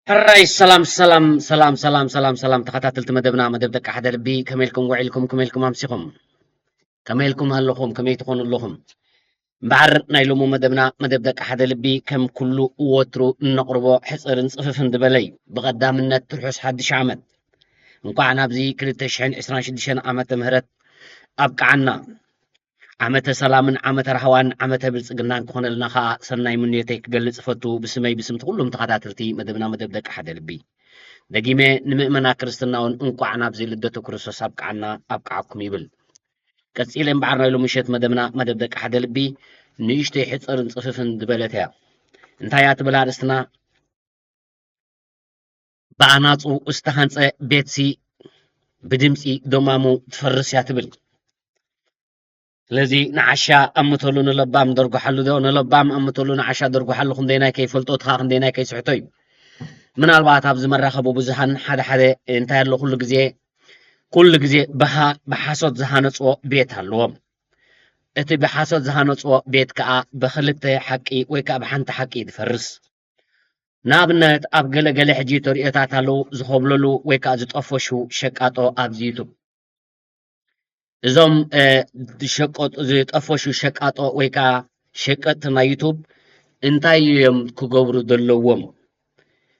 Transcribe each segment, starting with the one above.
ሕራይ ሰላም ሰላም ሰላም ሰላም ሰላም ሰላም ተኸታተልቲ መደብና፣ መደብ ደቂ ሓደ ልቢ፣ ከመይ ኢልኩም ውዒልኩም? ከመይ ኢልኩም ኣምሲኹም? ከመይ ኢልኩም ኣለኹም? ከመይ ትኾኑ ኣለኹም? እምበኣር ናይ ሎሚ መደብና፣ መደብ ደቂ ሓደ ልቢ፣ ከም ኩሉ ወትሩ እነቕርቦ ሕጽርን ጽፍፍን ዝበለ እዩ። ብቐዳምነት ርሑስ ሓድሽ ዓመት። እንኳዕ ናብዚ ክልተ ሽሕን ዕስራን ሽዱሽተን ዓመተ ምህረት ኣብቅዓና። ዓመተ ሰላምን ዓመተ ራህዋን ዓመተ ብልጽግናን ክኾነልና ኸኣ ሰናይ ምንዮተይ ክገልጽ እፈቱ፣ ብስመይ ብስምቲ ኩሎም ተኸታተልቲ መደብና፣ መደብ ደቂ ሓደ ልቢ። ደጊመ ንምእመና ክርስትና እውን እንቋዕ ናብዚ ልደቱ ክርስቶስ ኣብቅዓና ኣብቅዓኩም ይብል። ቀጺለ እምበኣር ናይ ሎሚ ምሸት መደብና፣ መደብ ደቂ ሓደ ልቢ፣ ንእሽተይ ሕጽርን ጽፍፍን ዝበለት እያ። እንታይ እያ ትብል ኣርእስትና? ብኣናጹ ዝተሃንጸ ቤትሲ ብድምጺ ደማሙ ትፈርስ እያ ትብል። ስለዚ ንዓሻ ኣምተሉ ንለባም ደርጉሓሉ ዶ፣ ንለባም ኣምተሉ ንዓሻ ደርጉሓሉ፣ ክንደይናይ ከይፈልጦ፣ እቲ ኸኣ ክንደይናይ ከይስሕቶ እዩ። ምናልባት ኣብዚ መራኸቢ ብዙሃን ሓደ ሓደ እንታይ ኣሎ፣ ኩሉ ግዜ፣ ኩሉ ግዜ ብሃ-፣ ብሓሶት ዝሃነጽዎ ቤት ኣለዎም። እቲ ብሓሶት ዝሃነጽዎ ቤት ከኣ ብኽልተ ሓቂ ወይ ከኣ ብሓንቲ ሓቂ እዩ ዝፈርስ። ንኣብነት ኣብ ገለ ገለ ሕጂ ተርእዮታት ኣለዉ፣ ዝኾብለሉ ወይ ከኣ ዝጠፈሹ ሸቃጦ ኣብዚ ዩቱብ። እዞም፣ እ፣ ዝሸቀጡ፣ ዝጠፈሹ ሸቃጦ ወይ ከኣ ሸቀጥቲ ናይ ዩቱብ እንታይ እዮም ክገብሩ ዘለዎም?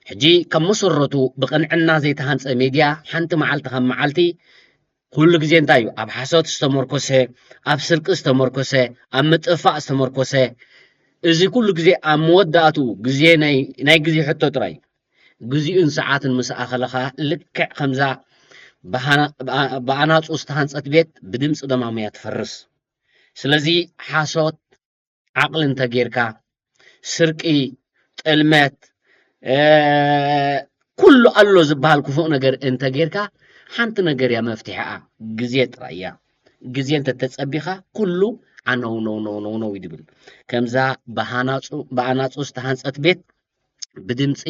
ሕጂ ካብ መሰረቱ ብቕንዕና ዘይተሃንጸ ሜድያ ሓንቲ መዓልቲ ካብ መዓልቲ ኩሉ ግዜ እንታይ እዩ? ኣብ ሓሶት ዝተመርኮሰ፣ ኣብ ስርቂ ዝተመርኮሰ፣ ኣብ ምጥፋእ ዝተመርኮሰ፣ እዚ ኩሉ ግዜ ኣብ መወዳእትኡ ግዜ ናይ፣ ናይ ግዜ ሕቶ ጥራይ እዩ። ግዜኡን ሰዓትን ምስ ኣኸለ ኸኣ ልክዕ ከምዛ ብሃና-፣ ብኣ-፣ ብኣናጹ ዝተሃንጸት ቤት ብድምጺ ደማሙ እያ ትፈርስ። ስለዚ ሓሶት ዓቕሊ እንተጌርካ፣ ስርቂ፣ ጥልመት፣ እ፣ ኩሉ ኣሎ ዝበሃል ክፉእ ነገር እንተጌርካ፣ ሓንቲ ነገር እያ መፍትሒኣ፣ ግዜ ጥራይ እያ። ግዜ እንተተጸቢኻ፣ ኩሉ ዓነው ነው ነው ነው ነው እዩ ዝብል። ከምዛ ብሃናጹ-፣ ብኣናጹ ዝተሃንጸት ቤት ብድምጺ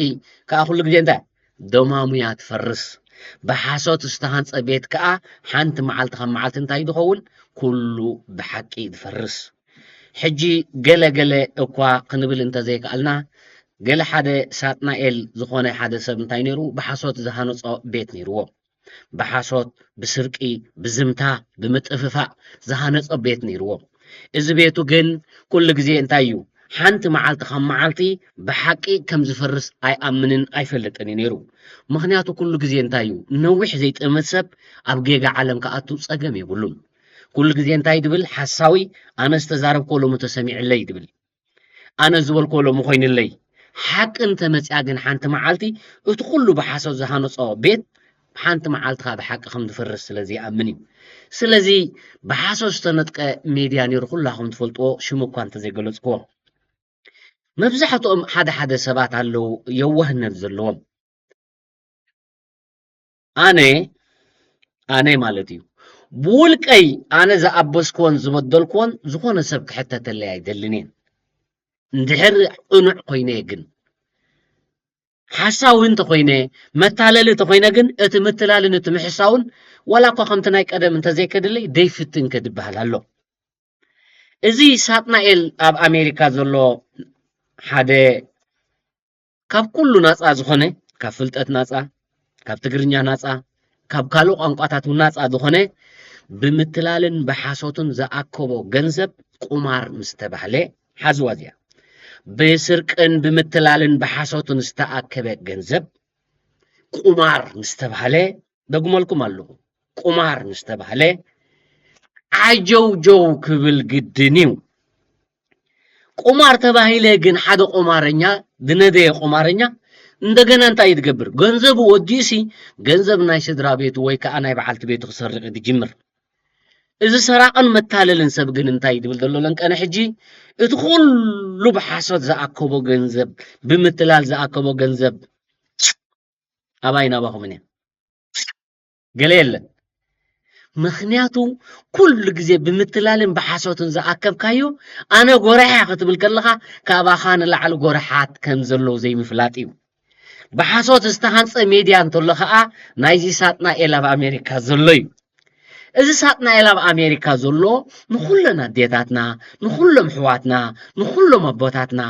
ከኣ ኩሉ ግዜ እንታይ? ደማሙ እያ ትፈርስ። ብሓሶት ዝተሃንጸ ቤት ከኣ ሓንቲ መዓልቲ ካብ መዓልቲ እንታይ ዝኸውን? ኩሉ ብሓቂ ዝፈርስ። ሕጂ ገለ ገለ እኳ ክንብል እንተዘይከኣልና፣ ገለ ሓደ ሳጥናኤል ዝኾነ ሓደ ሰብ እንታይ ነይሩ? ብሓሶት ዝሃነጾ ቤት ነይርዎ። ብሓሶት፣ ብስርቂ፣ ብዝምታ፣ ብምጥፍፋእ ዝሃነጾ ቤት ነይርዎ። እዚ ቤቱ ግን ኩሉ ግዜ እንታይ እዩ? ሓንቲ መዓልቲ ካብ መዓልቲ ብሓቂ ከም ዝፈርስ ኣይኣምንን ኣይፈልጥን እዩ ነይሩ። ምኽንያቱ ኩሉ ግዜ እንታይ እዩ? ነዊሕ ዘይጠመት ሰብ ኣብ ጌጋ ዓለም ክኣቱ ጸገም የብሉን። ኩሉ ግዜ እንታይ ድብል? ሓሳዊ፣ ኣነ ዝተዛረብኮ ሎሚ ተሰሚዕለይ ድብል። ኣነ ዝበልኮ ሎሚ ኮይንለይ። ሓቂ እንተመጽያ ግን ሓንቲ መዓልቲ እቲ ኩሉ ብሓሶት ዝሃነጾ ቤት ሓንቲ መዓልቲ ከኣ ብሓቂ ከም ዝፈርስ ስለ ዘይኣምን እዩ። ስለዚ ብሓሶት ዝተነጥቀ ሜድያ ነይሩ ኩላኹም ትፈልጥዎ፣ ሽሙ እኳ እንተዘይገለጽክዎ። መብዛሕትኦም ሓደ ሓደ ሰባት ኣለዉ የዋህነት ዘለዎም። ኣነ፣ ኣነ ማለት እዩ። ብውልቀይ ኣነ ዝኣበስክዎን ዝበደልክዎን ዝኾነ ሰብ ክሕተተለይ ኣይደልን እየ። እንድሕር ቅኑዕ ኮይነ ግን፣ ሓሳዊ እንተኾይነ፣ መታለሊ እንተኾይነ ግን፣ እቲ ምትላልን እቲ ምሕሳውን ዋላ እኳ ከምቲ ናይ ቀደም እንተዘይከድለይ፣ ደይፍትን ከድበሃል ኣሎ። እዚ ሳጥናኤል ኣብ ኣሜሪካ ዘሎ ሓደ ካብ ኩሉ ናጻ ዝኾነ፣ ካብ ፍልጠት ናጻ፣ ካብ ትግርኛ ናጻ፣ ካብ ካልእ ቋንቋታት እውን ናጻ ዝኾነ፣ ብምትላልን ብሓሶትን ዝኣከቦ ገንዘብ ቁማር ምስ ተባህለ፣ ሓዝዋ እዚኣ። ብስርቅን ብምትላልን ብሓሶትን ዝተኣከበ ገንዘብ ቁማር ምስ ተባህለ፣ ደግመልኩም ኣለኹ፣ ቁማር ምስ ተባህለ፣ ዓጀውጀው ክብል ግድን እዩ። ቁማር ተባሂለ ግን ሓደ ቁማረኛ፣ ዝነደየ ቁማረኛ፣ እንደገና እንታይ እዩ ዝገብር? ገንዘቡ ወዲኡሲ፣ ገንዘብ ናይ ስድራ ቤቱ ወይ ከኣ ናይ በዓልቲ ቤቱ ክሰርቕ እዩ ዝጅምር። እዚ ሰራቕን መታለልን ሰብ ግን እንታይ እዩ ዝብል ዘሎ ለንቀነ ሕጂ? እቲ ኩሉ ብሓሶት ዝኣከቦ ገንዘብ፣ ብምትላል ዝኣከቦ ገንዘብ፣ ኣባይ ናባኹምን እያ። ገለ የለን። ምኽንያቱ ኩሉ ግዜ ብምትላልን ብሓሶትን ዝኣከብካዮ፣ ኣነ ጎራሕ እያ ክትብል ከለኻ፣ ካባኻ ንላዕሊ ጎርሓት ከም ዘለዉ ዘይምፍላጥ እዩ። ብሓሶት ዝተሃንጸ ሜድያ እንተሎ ኸኣ፣ ናይዚ ሳጥናኤል ኣብ ኣሜሪካ ዘሎ እዩ። እዚ ሳጥናኤል ኣብ ኣሜሪካ ዘሎ ንኹለን ኣዴታትና፣ ንኹሎም ኣሕዋትና፣ ንኹሎም ኣቦታትና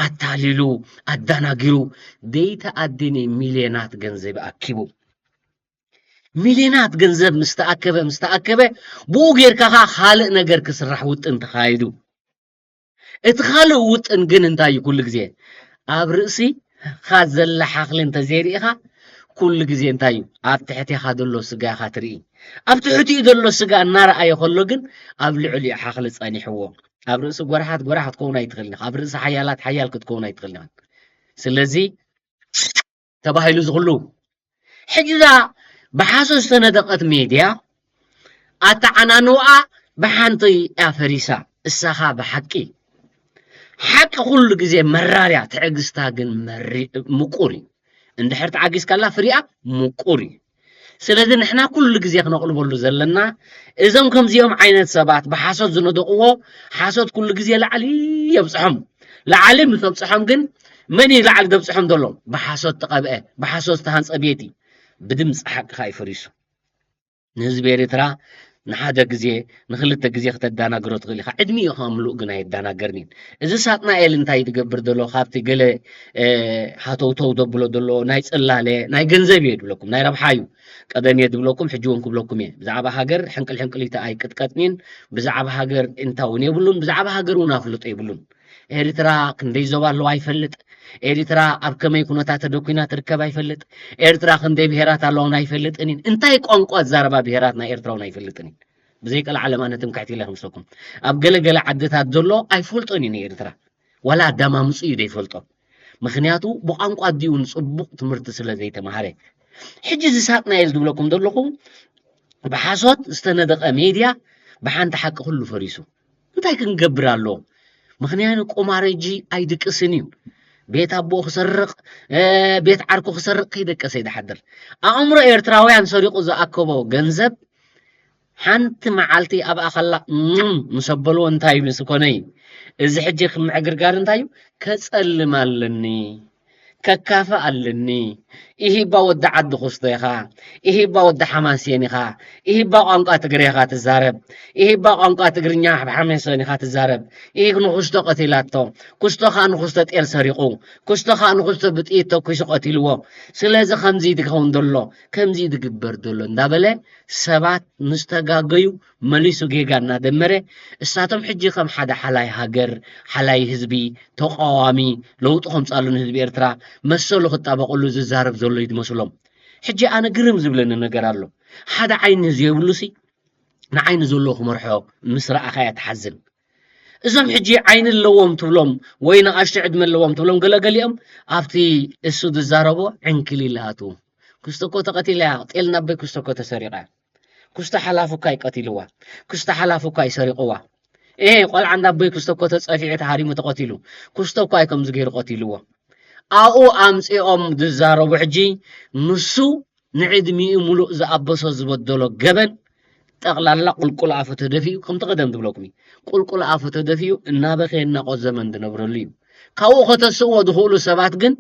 ኣታሊሉ፣ ኣዳናጊሩ፣ ዘይተኣደነ ሚልዮናት ገንዘብ ኣኪቡ። ሚልዮናት ገንዘብ ምስ ተኣከበ፣ ምስ ተኣከበ፣ ብኡ ጌርካ ኸኣ ካልእ ነገር ክስራሕ ውጥን ተኻይዱ። እቲ ካልእ ውጥን ግን እንታይ እዩ? ኩሉ ግዜ ኣብ ርእሲ ኻ ዘላ ሓኽሊ እንተዘይርኢኻ፣ ኩሉ ግዜ እንታይ እዩ? ኣብ ትሕቴኻ ዘሎ ስጋ ኢኻ ትርኢ። ኣብ ትሕቲኡ ዘሎ ስጋ እናረኣየ ከሎ ግን ኣብ ልዕሊኡ ሓኽሊ ጸኒሕዎ። ኣብ ርእሲ ጎራሓት ጎራሕ ክትከውን ኣይትኽእልን ኢኻ። ኣብ ርእሲ ሓያላት ሓያል ክትከውን ኣይትኽእልን ኢኻ። ስለዚ ተባሂሉ ዝኽሉ ሕጂ እዛ ብሓሶት ዝተነደቐት ሜድያ ኣተዓናንውኣ ብሓንቲ እያ ፈሪሳ። እሳኻ ብሓቂ ሓቂ ኩሉ ግዜ መራር እያ፣ ትዕግስታ ግን መሪ- ምቁር እዩ። እንድሕር ተዓጊስካላ ፍሪኣ ምቁር እዩ። ስለዚ ንሕና ኩሉ ግዜ ክነቕልበሉ ዘለና እዞም ከምዚኦም ዓይነት ሰባት ብሓሶት ዝነደቕዎ ሓሶት ኩሉ ግዜ ላዕሊ የብፅሖም። ላዕሊ ምስ ኣብፅሖም ግን መን እዩ ላዕሊ ዘብፅሖም ዘሎ? ብሓሶት ተቐብአ፣ ብሓሶት ዝተሃንፀ ቤት እዩ። ብድምፂ ሓቂ ከዓ ይፈሪሱ። ንህዝቢ ኤርትራ ንሓደ ግዜ ንክልተ ግዜ ክተዳናግሮ ትኽእል ኢኻ። ዕድሚኡ ከዓ ምሉእ ግን ኣየዳናገርን እዩ። እዚ ሳጥናኤል እንታይ ትገብር ዘሎ? ካብቲ ገለ ሃተውተው ዘብሎ ዘሎ ናይ ጽላለ ናይ ገንዘብ እየ ድብለኩም፣ ናይ ረብሓ እዩ። ቀደም እየ ድብለኩም፣ ሕጂ እውን ክብለኩም እየ። ብዛዕባ ሃገር ሕንቅል ሕንቅሊተ ኣይቅጥቀጥኒን፣ ብዛዕባ ሃገር እንታ እውን የብሉን፣ ብዛዕባ ሃገር እውን ኣፍልጦ የብሉን። ኤርትራ ክንደይ ዞባ ኣለዋ ኣይፈልጥ። ኤርትራ ኣብ ከመይ ኩነታት ተደኩና ትርከብ ኣይፈልጥ። ኤርትራ ክንደይ ብሄራት ኣለዋ ኣይፈልጥን። እንታይ ቋንቋ ዝዛረባ ብሄራት ናይ ኤርትራ እውን ኣይፈልጥን። ብዘይ ቀልዓለም ኣነ ትምክሕቲ ኢለ ክምስለኩም። ኣብ ገለገለ ዓድታት ዘሎ ኣይፈልጦን እዩ ንኤርትራ። ዋላ ኣዳማምፁ እዩ ዘይፈልጦ። ምክንያቱ ብቋንቋ ኣዲኡ ንፅቡቕ ትምህርቲ ስለ ዘይተማሃረ። ሕጂ እዚ ሳጥናኤል ዝብለኩም ዘለኹ ብሓሶት ዝተነደቐ ሜድያ ብሓንቲ ሓቂ ኩሉ ፈሪሱ። እንታይ ክንገብር ኣሎ? ምክንያቱ ቁማረጂ ኣይድቅስን እዩ። ቤት ኣቦኡ ክሰርቕ፣ ቤት ዓርኩ ክሰርቕ ከይደቀሰ ይድሓድር። ኣእምሮ ኤርትራውያን ሰሪቑ ዝኣከቦ ገንዘብ ሓንቲ መዓልቲ ኣብ ኣኸላ ምስ ኣበልዎ እንታይ ምስ ኮነ እዩ። እዚ ሕጂ ክምዕግርጋር እንታይ እዩ? ከጸልም ኣለኒ፣ ከካፍእ ኣለኒ። ኢሂባ ወዲ ዓዲ ኩስቶ ኢኻ፣ ኢሂባ ወዲ ሓማሴን ኢኻ፣ ኢሂባ ቋንቋ ትግሬ ኢኻ ትዛረብ፣ ኢሂባ ቋንቋ ትግርኛ ሓማሴን ኢኻ ትዛረብ። ኢሂ ንኩስቶ ቀቲላቶ፣ ኩስቶ ኸኣ ንኩስቶ ጤል ሰሪቑ፣ ኩስቶ ኸኣ ንኩስቶ ብጥይት ተኩሱ ቀቲልዎ። ስለዚ ከምዚ ድኸውን ደሎ፣ ከምዚ ድግበር ደሎ እንዳበለ ሰባት ምስ ተጋገዩ መሊሱ ጌጋ እናደመረ፣ እሳቶም ሕጂ ከም ሓደ ሓላይ ሃገር፣ ሓላይ ህዝቢ፣ ተቃዋሚ፣ ለውጢ ከምጻሉ ንህዝቢ ኤርትራ መሰሉ ክጣበቀሉ ዝዛረብ ዘሎ እዩ ዝመስሎም። ሕጂ ኣነ ግርም ዝብለኒ ነገር ኣሎ። ሓደ ዓይኒ ዘይብሉሲ ንዓይኒ ዘለዎ ክመርሖ ምስ ረኣኻ እያ ትሓዝን። እዞም ሕጂ ዓይኒ ኣለዎም ትብሎም ወይ ንኣሽቱ ዕድመ ኣለዎም ትብሎም ገለገሊኦም ኣብቲ እሱ ዝዛረቦ ዕንክሊል ኣትዉ። ክስቶ እኮ ተቐቲላ እያ፣ ጤል ናበይ ክስቶ እኮ ተሰሪቓ። ክስቶ ሓላፉ እኳ ኣይቀቲልዋ፣ ክስቶ ሓላፉ እኳ ኣይሰሪቕዋ። ኤ ቆልዓ እንዳቦይ ክስቶ እኮ ተጸፊዑ ተሃሪሙ ተቐቲሉ። ክስቶ እኳ እዩ ከምዚ ገይሩ ቀቲልዎ። ኣብኡ ኣምጺኦም ዝዛረቡ ሕጂ ንሱ ንዕድሚኡ ሙሉእ ዝኣበሶ ዝበደሎ ገበን ጠቕላላ ቁልቁል ኣፉ ተደፊኡ፣ ከምቲ ቀደም ዝብለኩም እዩ። ቁልቁል ኣፉ ተደፊኡ እናበኸየ እናቆዘመ እንድነብረሉ እዩ። ካብኡ ከተስእዎ ዝኽእሉ ሰባት ግን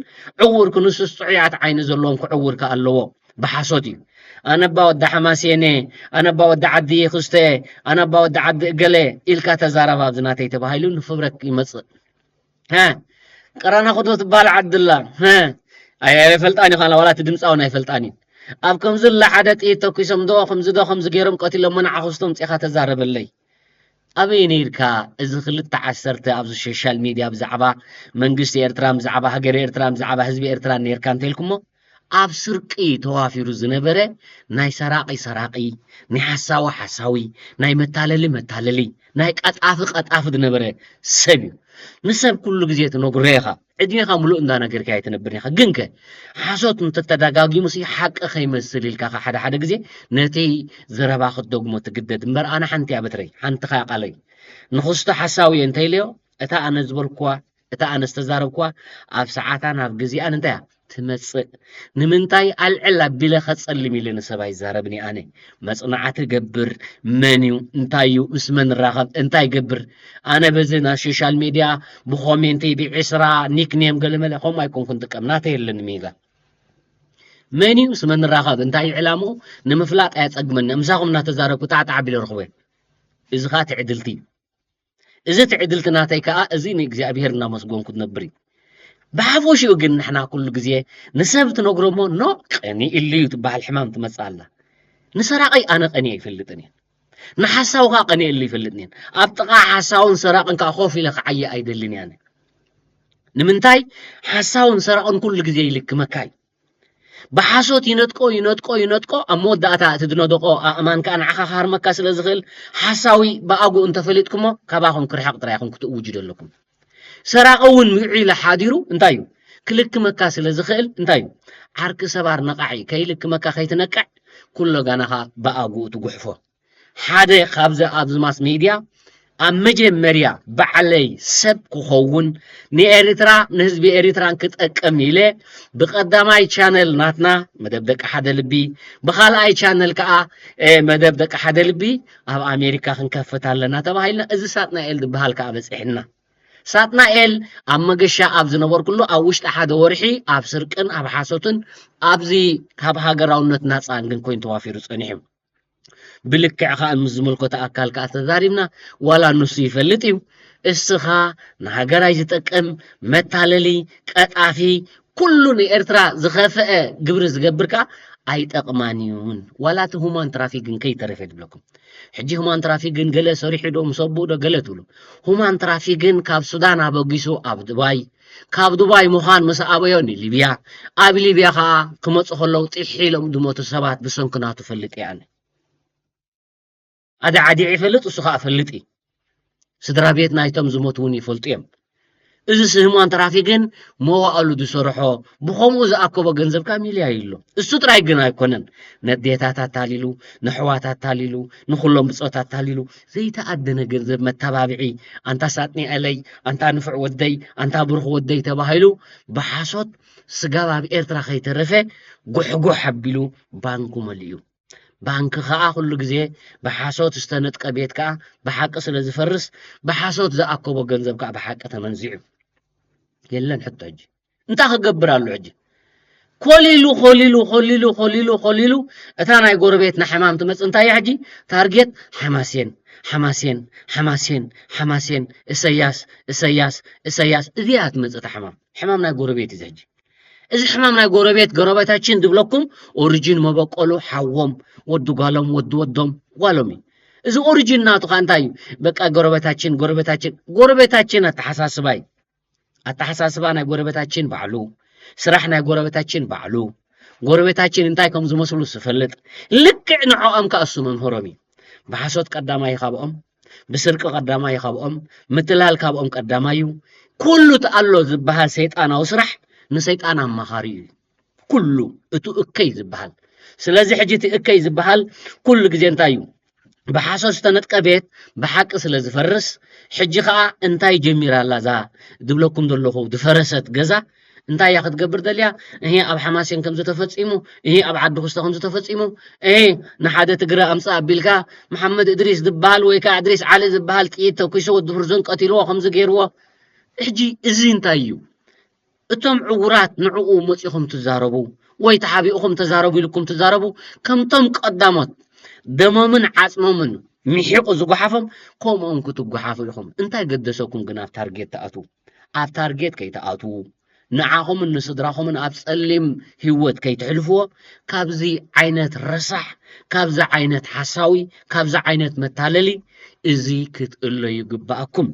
ዕውር ክንሱስ ጽዑያት ዓይኒ ዘለዎም ክዕውር ከኣ ኣለዎ። ብሓሶት እዩ። ኣነ ኣባ ወዲ ሓማሴን እየ፣ ኣነ ኣባ ወዲ ዓዲ ክስተ እየ፣ ኣነ ኣባ ወዲ ዓዲ እገለ ኢልካ ተዛረብ ኣብዚ ናተይ ተባሂሉ ንፍብረክ ይመጽእ። ሀ፣ ቀራናኹ ዶ ትበሃል ዓዲ ኣላ? ሀ፣ ኣይ-፣ ኣይፈልጣን እዩ፣ ዋላ እቲ ድምጻውን ኣይፈልጣን እዩ። ኣብ ከምዚ ኣላ ሓደ ጥይት ተኩሶም ዶ፣ ከምዚ ዶ፣ ከምዚ ገይሮም ቀቲሎሞ ንዓ ክስቶ ኣምጺኻ ተዛረበለይ። ኣበይ ነይርካ እዚ ክልተ ዓሰርተ ኣብዚ ሶሻል ሚድያ ብዛዕባ መንግስቲ ኤርትራ፣ ብዛዕባ ሃገር ኤርትራ፣ ብዛዕባ ህዝቢ ኤርትራ ነይርካ እንተልኩሞ፣ ኣብ ስርቂ ተዋፊሩ ዝነበረ ናይ ሰራቒ ሰራቒ፣ ናይ ሓሳዊ ሓሳዊ፣ ናይ መታለሊ መታለሊ፣ ናይ ቀጣፊ ቀጣፊ ዝነበረ ሰብ እዩ። ንሰብ ኩሉ ግዜ ትነግሮ ኢኻ። ዕድሜኻ ሙሉእ እንዳነገርካዮ ትነብር ኢኻ። ግንከ ሓሶት እንተተደጋጊሙሲ ሓቂ ከይመስል ኢልካ ኸ ሓደ ሓደ ግዜ ነቲ ዘረባ ክትደግሞ ትግደድ። እምበር ኣነ ሓንቲ እያ በትረይ፣ ሓንቲ ኸያ ቃለይ። ንኽስቶ ሓሳዊ እየ እንተኢለዮ፣ እታ ኣነ ዝበልኩዋ፣ እታ ኣነ ዝተዛረብኩዋ ኣብ ሰዓታን ኣብ ግዜኣን እንታይ እያ ትመጽእ? ንምንታይ ኣልዕል ኣቢለ ከጸልም ኢለ ንሰብ ኣይዛረብን እየ ኣነ። መጽናዕቲ ገብር፣ መን እዩ፣ እንታይ እዩ፣ ምስ መን ንራኸብ፣ እንታይ ይገብር? ኣነ በዚ ናይ ሶሻል ሚድያ ብኮሜንተይ ብዒስራ ኒክኔም ገለመለ ከምኡ ኣይኮንኩን ጥቀም፣ ናተይ የለኒ ሜጋ። መን እዩ ምስ መን ንራኸብ እንታይ እዩ ዕላምኡ ንምፍላጥ ኣየጸግመኒ። ምሳኹም እናተዛረብኩ ጣዕጣዕ ኣቢለ ረኽቦ እየ። እዚ ኸዓ ትዕድልቲ እዩ። እዚ ትዕድልቲ ናተይ ከኣ እዚ ንእግዚኣብሔር እናመስገንኩ ትነብር እዩ። ብሓፈሽኡ ግን ንሕና ኩሉ ግዜ ንሰብ ትነግሮ እሞ ኖ ቀኒእሉ እዩ ትበሃል ሕማም ትመጽእ ኣላ። ንሰራቒ ኣነ ቀኒየ ኣይፈልጥን እየ። ንሓሳዊ ከኣ ቀኒኤሉ ይፈልጥን እየ። ኣብ ጥቓ ሓሳውን ሰራቕን ከኣ ኮፍ ኢለ ክዓየ ኣይደልን እየ ኣነ። ንምንታይ ሓሳውን ሰራቕን ኩሉ ግዜ ይልክመካ እዩ። ብሓሶት ይነጥቆ ይነጥቆ ይነጥቆ ኣብ መወዳእታ እቲ ዝነደቆ ኣእማን ከዓ ንዓኻ ክሃርመካ ስለ ዝኽእል ሓሳዊ ብኣጉ እንተፈሊጥኩሞ ካባኹም ክርሕቕ ጥራይ ኢኹም ክትእውጁ ዘለኩም። ሰራቂ እውን ውዒሉ ሓዲሩ እንታይ እዩ ክልክመካ ስለ ዝኽእል እንታይ እዩ ዓርኪ ሰባር ነቓዒ ከይልክመካ ከይትነቅዕ ኩሎ ጋናኻ ብኣጉኡ ትጉሕፎ። ሓደ ካብዚ ኣብዚ ማስ ሚድያ ኣብ መጀመርያ ባዕለይ ሰብ ክኸውን ንኤርትራ ንህዝቢ ኤርትራን ክጠቅም ኢለ ብቀዳማይ ቻነል ናትና መደብ ደቂ ሓደ ልቢ ብካልኣይ ቻነል ከዓ መደብ ደቂ ሓደ ልቢ ኣብ ኣሜሪካ ክንከፍት ኣለና ተባሂልና እዚ ሳጥናኤል ዝበሃል ከዓ በፂሕና። ሳጥናኤል ኣብ መገሻ ኣብ ዝነበርኩሉ ኣብ ውሽጢ ሓደ ወርሒ ኣብ ስርቅን ኣብ ሓሶትን ኣብዚ ካብ ሃገራውነት ናፃን ግን ኮይኑ ተዋፊሩ ፀኒሑ። ብልክዕ ከዓ ምስ ዝመልከቶ ኣካል ከዓ ተዛሪብና ዋላ ንሱ ይፈልጥ እዩ። እስኻ ንሃገራይ ዝጠቅም መታለሊ ቀጣፊ ኩሉ ንኤርትራ ዝኸፍአ ግብሪ ዝገብር ከዓ ኣይጠቕማን እዩን ዋላ እቲ ሁማን ትራፊክ ግን ከይተረፈ ዝብለኩም ሕጂ ሁማን ትራፊክ ግን ገለ ሰሪሑ ዶ ምስ ኣቦኡ ዶ ገለ ትብሉ። ሁማን ትራፊክ ግን ካብ ሱዳን ኣበጊሱ ኣብ ዱባይ ካብ ዱባይ ምዃን ምስ ኣበዮ ንሊብያ ኣብ ሊብያ ከዓ ክመፁ ከለዉ ጢሕ ኢሎም ዝሞቱ ሰባት ብሰንኪ ናቱ ፈልጥ እየ ኣነ። ኣደ ዓዲዒ ይፈልጥ እሱ ከዓ ፈልጥ እዩ። ስድራ ቤት ናይቶም ዝሞቱ እውን ይፈልጡ እዮም። እዚ ስህማን ትራፊክን መዋእሉ ዝሰርሖ ብኸምኡ ዝኣከቦ ገንዘብ ካብ ሚልያ ይሎ እሱ ጥራይ ግን ኣይኮነን ነዴታት ኣታሊሉ ንሕዋት ኣታሊሉ ንኩሎም ብፆት ኣታሊሉ ዘይተኣደነ ገንዘብ መተባብዒ ኣንታ ሳጥኒኤለይ ኣንታ ንፉዕ ወደይ ኣንታ ብሩኽ ወደይ ተባሂሉ ብሓሶት ስጋብ ኣብ ኤርትራ ከይተረፈ ጉሕጉሕ ኣቢሉ ባንኩ መሊኡ ባንክ ኸኣ ኩሉ ግዜ ብሓሶት ዝተነጥቀ ቤት ከኣ ብሓቂ ስለ ዝፈርስ ብሓሶት ዝኣከቦ ገንዘብ ከኣ ብሓቂ ተመንዚዑ የለን ሕቶ ሕጂ እንታይ ክገብር ኣሎ ሕጂ ኮሊሉ ኮሊሉ ኮሊሉ ኮሊሉ ኮሊሉ እታ ናይ ጎረቤትና ሕማም ትመጽእ እንታይ እያ ሕጂ ታርጌት ሓማሴን ሓማሴን ሓማሴን ሓማሴን እሰያስ እሰያስ እሰያስ እዚኣ ትመጽእ እታ ሕማም ሕማም ናይ ጎረቤት እዩ ሕጂ እዚ ሕማም ናይ ጎረቤት ጎረቤታችን ዝብለኩም ኦሪጂን መበቆሉ ሓዎም ወዲ ጓሎም ወዲ ወዶም ጓሎም እዩ እዚ ኦሪጂን ናቱ ከዓ እንታይ እዩ በቃ ጎረቤታችን ጎረቤታችን ጎረቤታችን ኣተሓሳስባ እዩ ኣተሓሳስባ ናይ ጎረቤታችን ባዕሉ ስራሕ ናይ ጎረቤታችን ባዕሉ ጎረቤታችን እንታይ ከም ዝመስሉ ዝፈልጥ ልክዕ ንዕኦም ከዓ እሱ መምህሮም እዩ ብሓሶት ቀዳማይ ካብኦም ብስርቂ ቀዳማይ ካብኦም ምትላል ካብኦም ቀዳማይ እዩ ኩሉ እቲ ኣሎ ዝበሃል ሰይጣናዊ ስራሕ ንሰይጣን ኣማኻሪ እዩ ኩሉ እቲ እከይ ዝበሃል ስለዚ ሕጂ እቲ እከይ ዝበሃል ኩሉ ግዜ እንታይ እዩ ብሓሶት ዝተነጥቀ ቤት ብሓቂ ስለ ዝፈርስ ሕጂ ከዓ እንታይ ጀሚራ ኣላ እዛ ዝብለኩም ዘለኹ ዝፈረሰት ገዛ እንታይ እያ ክትገብር ደልያ እሄ ኣብ ሓማሴን ከምዚ ተፈፂሙ እሄ ኣብ ዓዲ ክስተ ከምዚ ተፈፂሙ እሄ ንሓደ ትግረ ኣምፃእ ኣቢልካ መሓመድ እድሪስ ዝበሃል ወይ ከዓ እድሪስ ዓሊ ዝበሃል ጥይት ተኩሱ ወዲ ፍርዞን ቀቲልዎ ከምዚ ገይርዎ ሕጂ እዚ እንታይ እዩ እቶም ዕውራት ንዕኡ መፂኹም ትዛረቡ ወይ ተሓቢእኹም ተዛረቡ ኢልኩም ትዛረቡ ከምቶም ቀዳሞት ደሞምን ዓፅሞምን ሚሒቑ ዝጓሓፎም ከምኦም ክትጓሓፉ ኢኹም እንታይ ገደሰኩም ግን ኣብ ታርጌት ትኣትዉ ኣብ ታርጌት ከይትኣትዉ ንዓኹምን ንስድራኹምን ኣብ ጸሊም ህይወት ከይትሕልፍዎ ካብዚ ዓይነት ረሳሕ፣ ካብዚ ዓይነት ሓሳዊ፣ ካብዚ ዓይነት መታለሊ እዚ ክትእለዩ ይግባኣኩም።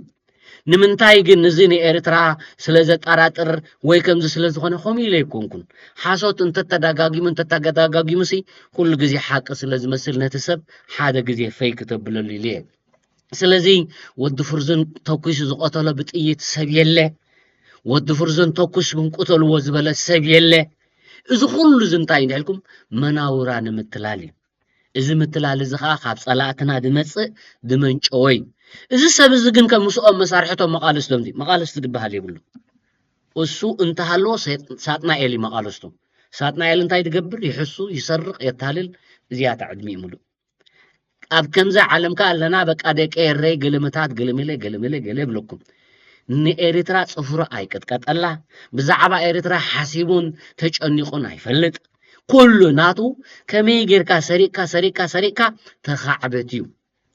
ንምንታይ ግን እዚ ንኤርትራ ስለ ዘጠራጥር ወይ ከምዚ ስለ ዝኾነ ከምኡ ኢለ ኣይኮንኩን። ሓሶት እንተተዳጋጊሙ እንተተዳጋጊሙሲ ኩሉ ግዜ ሓቂ ስለ ዝመስል ነቲ ሰብ ሓደ ግዜ ፈይ ክተብለሉ ኢለ እየ። ስለዚ ወዲ ፍርዙን ተኲሱ ዝቐተሎ ብጥይት ሰብ የለ፣ ወዲ ፍርዙን ተኩስ ግን ቅተልዎ ዝበለ ሰብ የለ። እዚ ኩሉ እዚ እንታይ እንዲሕልኩም መናውራ ንምትላል እዩ። እዚ ምትላል እዚ ከዓ ካብ ጸላእትና ዝመጽእ ዝመንጨወ እዩ። እዚ ሰብ እዚ ግን ከም ምስኦም መሳርሕቶም መቓልስቶም ድዩ? መቓልስቲ ዝበሃል የብሉ። እሱ እንተሃለዎ ሳጥናኤል እዩ መቓልስቱ። ሳጥናኤል እንታይ ዝገብር? ይሕሱ፣ ይሰርቕ፣ የታልል። እዚኣታ ዕድሚኡ ምሉእ። ኣብ ከምዚ ዓለም ከ ኣለና በቃ ደቂ ኤረይ ገለመታት ገለመለ ገለመለ ገለ ይብለኩም። ንኤርትራ ጽፍሩ ኣይቅጥቀጠላ። ብዛዕባ ኤርትራ ሓሲቡን ተጨኒቑን ኣይፈልጥ። ኩሉ ናቱ ከመይ ጌርካ ሰሪቕካ ሰሪቕካ ሰሪቕካ ተኻዕበት እዩ።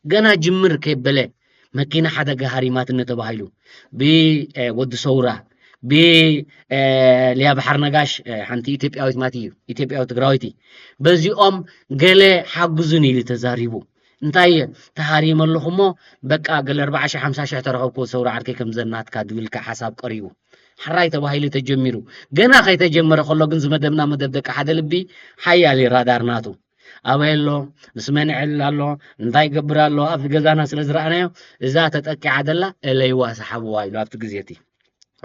ገና ጅምር ከይበለ መኪና ሓደጋ ሃሪማትኒ ተባሂሉ ብወዲ ሰውራ ብሊያ ባሕር ነጋሽ ሓንቲ ኢትዮጵያዊት ማት እዩ ኢትዮጵያዊ ትግራዊቲ በዚኦም ገለ ሓግዙን ኢሉ ተዛሪቡ። እንታይ ተሃሪመ ኣለኹ እሞ በቃ ገለ ኣርባዓ ሽሕ ሓምሳ ሽሕ ተረኸብኩ ሰውራ ዓርከይ ከም ዘናትካ ድብልካ ሓሳብ ቀሪቡ። ሕራይ ተባሂሉ ተጀሚሩ። ገና ከይተጀመረ ከሎ ግን ዝመደብና መደብ ደቂ ሓደ ልቢ ሓያል ራዳር ናቱ ኣበይ ኣሎ ምስ መን ዕል ኣሎ እንታይ ይገብር ኣሎ ኣብቲ ገዛና ስለ ዝረኣናዮ እዛ ተጠቂዓ ደላ እለይዋ ሰሓብዋ ኢሉ ኣብቲ ግዜ እቲ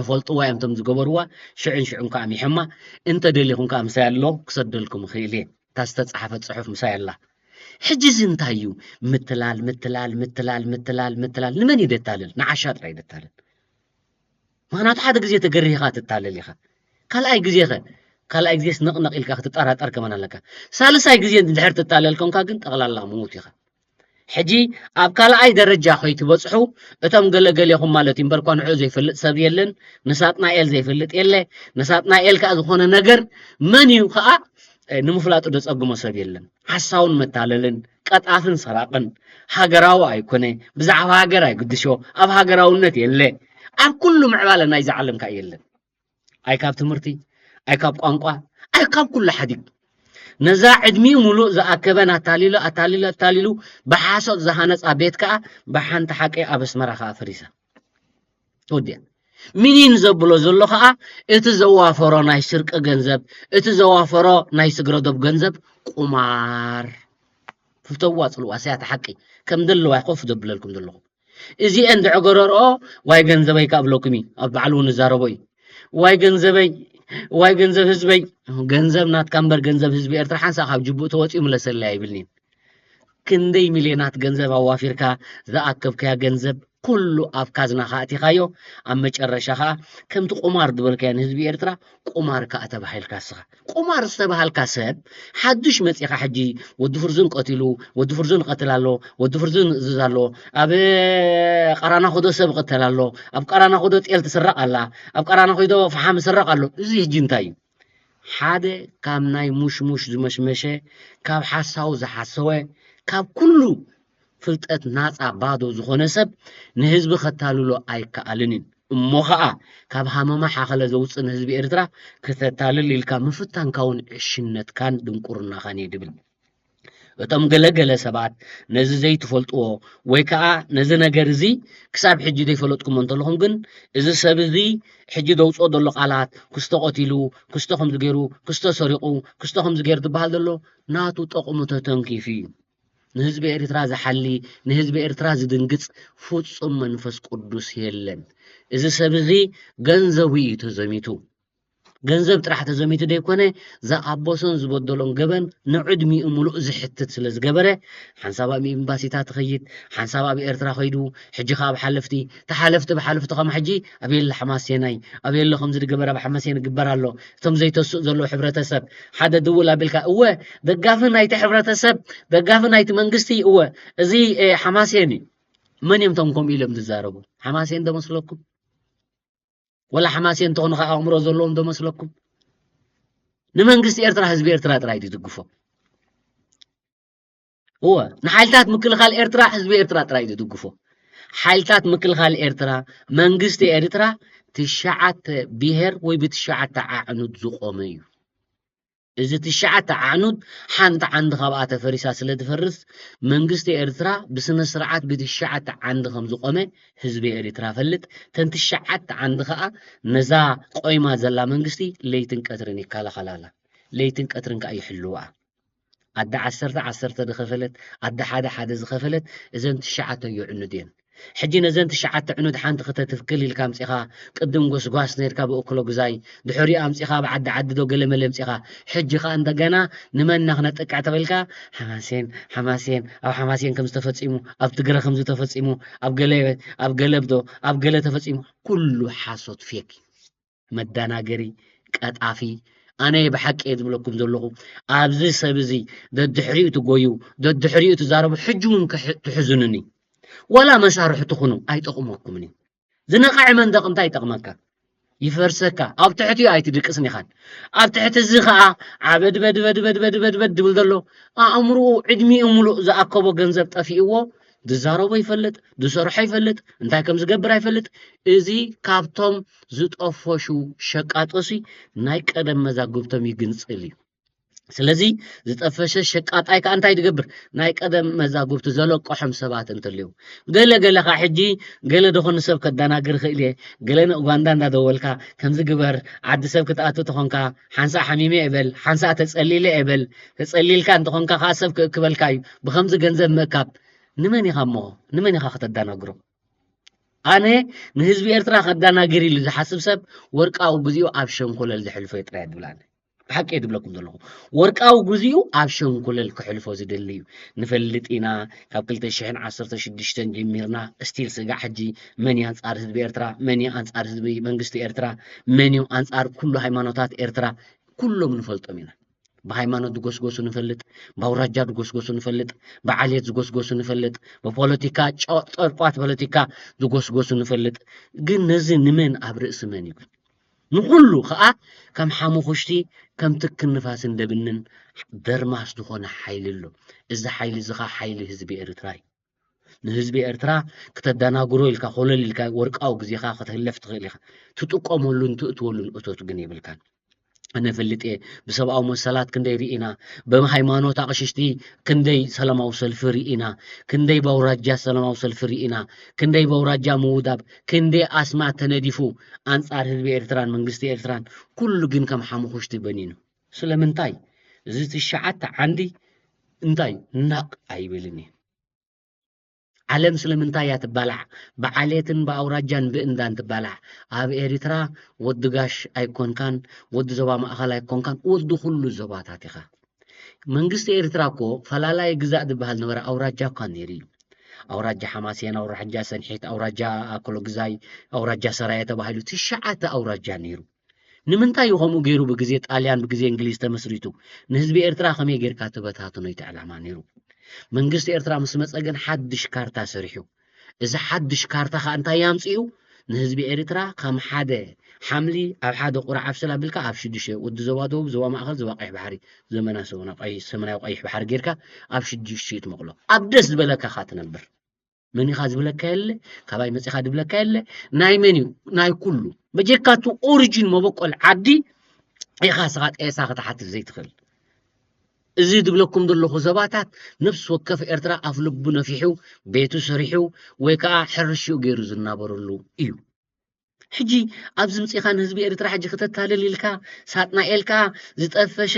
እፈልጥዋ እዮም እቶም ዝገበርዋ ሽዕን ሽዕን ከዓ ሚሐማ እንተ ደሊኹም ከዓ ምሳይ ኣሎ ክሰደልኩም ይኽእል እየ እታ ዝተፀሓፈት ፅሑፍ ምሳይ ኣላ ሕጂ እዚ እንታይ እዩ ምትላል ምትላል ምትላል ምትላል ምትላል ንመን እዩ ደታልል ንዓሻ ጥራይ ደታልል ምክንያቱ ሓደ ግዜ ተገሪህኻ ትታለል ኢኻ ካልኣይ ግዜኸ ካልኣይ ግዜስ ነቕነቕ ኢልካ ክትጠራጠር ከመን ኣለካ ሳልሳይ ግዜ እንድሕር ትታለል ኮንካ ግን ጠቕላላ ምዉት ኢኻ ሕጂ ኣብ ካልኣይ ደረጃ ከይትበፅሑ እቶም ገለገሌኹም ማለት እዩ እምበርኳ ንዑ ዘይፈልጥ ሰብ የለን ንሳጥናኤል ዘይፈልጥ የለ ንሳጥናኤል ከዓ ዝኾነ ነገር መን እዩ ከዓ ንምፍላጡ ደፀግሞ ሰብ የለን ሓሳውን መታለልን ቀጣፍን ሰራቕን ሃገራዊ ኣይኮነ ብዛዕባ ሃገር ኣይግድሾ ኣብ ሃገራውነት የለ ኣብ ኩሉ ምዕባለ ናይዚ ዓለም ከዓ የለን ኣይ ካብ ትምህርቲ ኣይ ካብ ቋንቋ ኣይ ካብ ኩሉ ሓዲግ ነዛ ዕድሚኡ ሙሉእ ዝኣከበን ኣታሊሉ ኣታሊሉ ኣታሊሉ ብሓሶት ዝሃነፃ ቤት ከዓ ብሓንቲ ሓቂ ኣብ ኣስመራ ከዓ ፈሪሳ ወዲያ ሚኒን ዘብሎ ዘሎ ከዓ እቲ ዘዋፈሮ ናይ ስርቂ ገንዘብ እቲ ዘዋፈሮ ናይ ስግረዶብ ገንዘብ ቁማር ፍተዋ ፅልዋ ስያተ ሓቂ ከም ዘለዋ ኮፍ ዘብለልኩም ዘለኹ እዚአን ዝዕገረርኦ ዋይ ገንዘበይ ካብ ለኩሚ ኣብ በዓል እውን እዛረቦ እዩ ዋይ ገንዘበይ ዋይ ገንዘብ ህዝበይ ገንዘብ ናትካ እምበር ገንዘብ ህዝቢ ኤርትራ ሓንሳ ካብ ጅቡእ ተወፂኡ ምለሰለይ ኣይብልኒን ክንደይ ሚልዮናት ገንዘብ ኣዋፊርካ ዝኣከብካያ ገንዘብ ኩሉ ኣብ ካዝናኻ ኣእቲኻዮ ኣብ መጨረሻ ከዓ ከምቲ ቁማር ዝበልካዮ ንህዝቢ ኤርትራ ቁማር ከዓ ተባሂልካ ስኻ ቁማር ዝተባሃልካ ሰብ ሓዱሽ መፂኻ ሕጂ ወዲ ፍርዙን ቀቲሉ ወዲ ፍርዙን ይቐትል ኣሎ ወዲ ፍርዙን ዝእዝዝ ኣሎ ኣብ ቀራናኹዶ ሰብ ይቐተል ኣሎ ኣብ ቀራናኹዶ ጤል ትስረቕ ኣላ ኣብ ቀራናኹዶ ፈሓም ይስረቕ ኣሎ እዚ ሕጂ እንታይ እዩ ሓደ ካብ ናይ ሙሽሙሽ ዝመሽመሸ ካብ ሓሳው ዝሓሰወ ካብ ኩሉ ፍልጠት ናፃ ባዶ ዝኾነ ሰብ ንህዝቢ ከታልሎ ኣይከኣልን እዩ እሞ ኸዓ ካብ ሃመማ ሓኸለ ዘውፅእ ንህዝቢ ኤርትራ ክተታልል ኢልካ ምፍታንካ እውን ዕሽነትካን ድንቁርናኻን እየ ድብል እቶም ገለገለ ሰባት ነዚ ዘይትፈልጥዎ ወይ ከዓ ነዚ ነገር እዚ ክሳብ ሕጂ ዘይፈለጥኩም እንተለኹም ግን እዚ ሰብ እዚ ሕጂ ዘውፅኦ ዘሎ ቃላት ክስተ ቀቲሉ ክስተ ከምዚ ገይሩ ክስተ ሰሪቑ ክስተ ከምዚ ገይሩ ዝበሃል ዘሎ ናቱ ጠቕሙ ተተንኪፉ እዩ ንህዝቢ ኤርትራ ዝሓሊ ንህዝቢ ኤርትራ ዝድንግፅ ፍፁም መንፈስ ቅዱስ የለን እዚ ሰብ እዚ ገንዘቡ እዩ ተዘሚቱ ገንዘብ ጥራሕ ተዘሚቱ ዘይኮነ ዝኣበሶን ዝበደሎን ገበን ንዕድሚኡ ሙሉእ ዝሕትት ስለ ዝገበረ ሓንሳብ ኣብ ኤምባሲታት ትኸይድ ሓንሳብ ኣብ ኤርትራ ከይዱ ሕጂ ከ ኣብ ሓለፍቲ ተሓለፍቲ ብሓለፍቲ ከም ሕጂ ኣብ የለ ሓማሴናይ ኣብ የለ ከምዚ ዝገበር ኣብ ሓማሴን ይግበር ኣሎ እቶም ዘይተስእ ዘለዉ ሕብረተሰብ ሓደ ድውል ኣቢልካ እወ ደጋፊ ናይቲ ሕብረተሰብ ደጋፊ ናይቲ መንግስቲ እወ እዚ ሓማሴን እዩ መን እዮም ቶም ከምኡ ኢሎም ዝዛረቡ ሓማሴን ዶ መስለኩም ወላ ሓማሴን እንተኾኑ ከዓ ኣእምሮ ዘለዎም ዶ መስለኩም ንመንግስቲ ኤርትራ ህዝቢ ኤርትራ ጥራይ ዝድግፎ እወ ንሓይልታት ምክልኻል ኤርትራ ህዝቢ ኤርትራ ጥራይ ዝድግፎ ሓይልታት ምክልኻል ኤርትራ መንግስቲ ኤርትራ ትሽዓተ ብሄር ወይ ብትሽዓተ ዓዕኑት ዝቆመ እዩ እዚ ትሽዓተ ዓዕኑት ሓንቲ ዓንዲ ካብኣ ተፈሪሳ ስለ ትፈርስ መንግስቲ ኤርትራ ብስነ ስርዓት ብትሽዓተ ዓንዲ ከም ዝቆመ ህዝቢ ኤርትራ ፈልጥ ተን ትሽዓተ ዓንዲ ከዓ ነዛ ቆይማ ዘላ መንግስቲ ለይትን ቀትርን ይከላኸላላ ለይትን ቀትርን ከዓ ይሕልዋ ኣደ ዓሰርተ ዓሰርተ ዝኸፈለት ኣደ ሓደ ሓደ ዝኸፈለት እዘን ትሽዓተ የዕኑድ እየን ሕጂ ነዘን ትሽዓተ ዕኑድ ሓንቲ ክተትፍክል ኢልካ ኣምፂኻ ቅድም ጎስጓስ ነርካ ብእክሎ ግዛይ ድሕሪኡ ኣምፂኻ ብዓዲ ዓዲ ዶ ገለመለ ኣምፂኻ ሕጂ ከዓ እንደገና ንመና ክነጥቅዕ ተበልካ ሓማሴን ሓማሴን ኣብ ሓማሴን ከም ዝተፈፂሙ ኣብ ትግረ ከም ዝተፈፂሙ ኣብ ገለ ኣብ ገለብዶ ኣብ ገለ ተፈፂሙ ኩሉ ሓሶት ፌክ እዩ መዳናገሪ ቀጣፊ ኣነ ብሓቂ እየ ዝብለኩም ዘለኹ ኣብዚ ሰብ እዚ ደድሕሪኡ ትጎዩ ደድሕሪኡ ትዛረቡ ሕጂ እውን ትሕዙንኒ ዋላ መሳርሑ ትኹኑ ኣይጠቕመኩምን እዩ ዝነቐዐ መንደቕ እንታይ ይጠቕመካ ይፈርሰካ። ኣብ ትሕቲኡ ኣይትድቅስን ኢኻን። ኣብ ትሕቲ እዚ ኸዓ ዓበድበድበድበድበድበድ ድብል ዘሎ ኣእምርኡ ዕድሚኡ ሙሉእ ዝኣከቦ ገንዘብ ጠፊእዎ፣ ዝዛረቦ ይፈልጥ፣ ዝሰርሖ ይፈልጥ፣ እንታይ ከም ዝገብር ኣይፈልጥ። እዚ ካብቶም ዝጠፈሹ ሸቃጦሲ ናይ ቀደም መዛግብቶም ይግንጽል እዩ። ስለዚ ዝጠፈሸ ሸቃጣይ ከኣ እንታይ ትገብር? ናይ ቀደም መዛግብቲ ዘለቀሖም ሰባት እንተልዩ፣ ገለ ገለ ከኣ ሕጂ ገለ ደኾን ሰብ ከዳናግር ይኽእል እየ፣ ገለ ንኡጋንዳ እንዳደወልካ ከምዚ ግበር፣ ዓዲ ሰብ ክትኣቱ ተኾንካ ሓንሳእ ሓሚመ እየ በል፣ ሓንሳእ ተጸሊለ እየ በል። ተጸሊልካ እንተኾንካ ከኣ ሰብ ክእክበልካ እዩ። ብኸምዚ ገንዘብ ምእካብ ንመን ኢኻ እሞ ንመን ኢኻ ከተዳናግሮ? ኣነ ንህዝቢ ኤርትራ ከዳናግር ኢሉ ዝሓስብ ሰብ ወርቃዊ ግዜኡ ኣብ ሸንኮለል ዝሕልፎ እየ ጥራይ ድብል ኣነ። ብሓቂ እየ ድብለኩም ዘለኹ። ወርቃዊ ግዜኡ ኣብ ሸንኮለል ክሕልፎ ዝደሊ እዩ። ንፈልጥ ኢና፣ ካብ ክልተ ሽሕን ዓሰርተ ሽዱሽተን ጀሚርና ስቲል ስጋዕ ሕጂ መን እዩ ኣንጻር ህዝቢ ኤርትራ፣ መን እዩ ኣንጻር ህዝቢ መንግስቲ ኤርትራ፣ መን እዩ ኣንጻር ኩሉ ሃይማኖታት ኤርትራ፣ ኩሎም ንፈልጦም ኢና። ብሃይማኖት ዝጎስጎሱ ንፈልጥ፣ ብኣውራጃ ዝጎስጎሱ ንፈልጥ፣ ብዓሌት ዝጎስጎሱ ንፈልጥ፣ ብፖለቲካ ጨ-፣ ጨርቋት ፖለቲካ ዝጎስጎሱ ንፈልጥ። ግን ነዚ ንመን ኣብ ርእሲ መን እዩ? ንኹሉ ኸኣ ከም ሓሙኹሽቲ ከም ትክን ንፋስን ደብንን ደርማስ ዝኾነ ሓይሊ ኣሎ። እዚ ሓይሊ እዚ ኸኣ ሓይሊ ህዝቢ ኤርትራ እዩ። ንህዝቢ ኤርትራ ክተዳናግሮ ኢልካ ኮለል ኢልካ ወርቃዊ ግዜኻ ከተህለፍ ትኽእል ኢኻ። ትጥቀመሉን ትእትወሉን እቶት ግን የብልካን። ኣነ ፈልጥ እየ። ብሰብኣዊ መሰላት ክንደይ ርኢና፣ ብሃይማኖት ኣቕሽሽቲ ክንደይ ሰላማዊ ሰልፊ ርኢና፣ ክንደይ በኣውራጃ ሰላማዊ ሰልፊ ርኢና፣ ክንደይ በኣውራጃ ምውዳብ፣ ክንደይ ኣስማት ተነዲፉ ኣንጻር ህዝቢ ኤርትራን መንግስቲ ኤርትራን፣ ኩሉ ግን ከም ሓሙኹሽቲ በኒኑ። ስለምንታይ? እዚ ትሽዓተ ዓንዲ እንታይ ናቕ ኣይብልን እየ። ዓለም ስለምንታይ እያ ትባላዕ? ብዓሌትን ብኣውራጃን ብእንዳን ትባላዕ። ኣብ ኤሪትራ ወዲ ጋሽ ኣይኮንካን፣ ወዲ ዞባ ማእኸል ኣይኮንካን፣ ወዲ ኩሉ ዞባታት ኢኻ። መንግስቲ ኤርትራ እኮ ፈላላይ ግዛእ ዝበሃል ነበረ ኣውራጃ እኳ ነይሩ እዩ። ኣውራጃ ሓማሴን፣ ኣውራጃ ሰንሒት፣ ኣውራጃ ኣኮሎግዛይ፣ ኣውራጃ ሰራየ ተባሂሉ ትሽዓተ ኣውራጃ ነይሩ። ንምንታይ እዩ ከምኡ ገይሩ ብግዜ ጣልያን፣ ብግዜ እንግሊዝ ተመስሪቱ? ንህዝቢ ኤርትራ ከመይ ጌርካ ትበታትኖ እቲ ዕላማ ነይሩ። መንግስቲ ኤርትራ ምስ መጸ ግን ሓድሽ ካርታ ሰሪሑ። እዚ ሓድሽ ካርታ ከኣ እንታይ ኣምጺኡ? ንህዝቢ ኤርትራ ከም ሓደ ሓምሊ ኣብ ሓደ ቁሩዕ ኣብስል ኣቢልካ ኣብ ሽዱሽተ፣ ወዲ ዞባ ደቡብ፣ ዞባ ማእከል፣ ዞባ ቀይሕ ባሕሪ፣ ዘመና ሰሙና ቀይ-፣ ሰሙናዊ ቀይሕ ባሕሪ ጌርካ ኣብ ሽዱሽተ ትመቕሎ። ኣብ ደስ ዝበለካ ኢኻ ትነብር። መን ኢኻ ዝብለካ የለ፣ ካባይ መጺኻ ዝብለካ የለ። ናይ መን እዩ? ናይ ኩሉ። በጀካ እቲ ኦሪጂን መበቆል ዓዲ ኢኻ ስኻ ጤሳ ክትሓትት ዘይትኽእል። እዚ ዝብለኩም ዘለኹ ዘባታት ነፍሲ ወከፍ ኤርትራ ኣፍ ልቡ ነፊሑ፣ ቤቱ ሰሪሑ፣ ወይ ከኣ ሕርሽኡ ገይሩ ዝናበረሉ እዩ። ሕጂ ኣብዚ ምጺኻ ንህዝቢ ኤርትራ ሕጂ ክተታልል ኢልካ፣ ሳጥናኤል ከኣ ዝጠፈሸ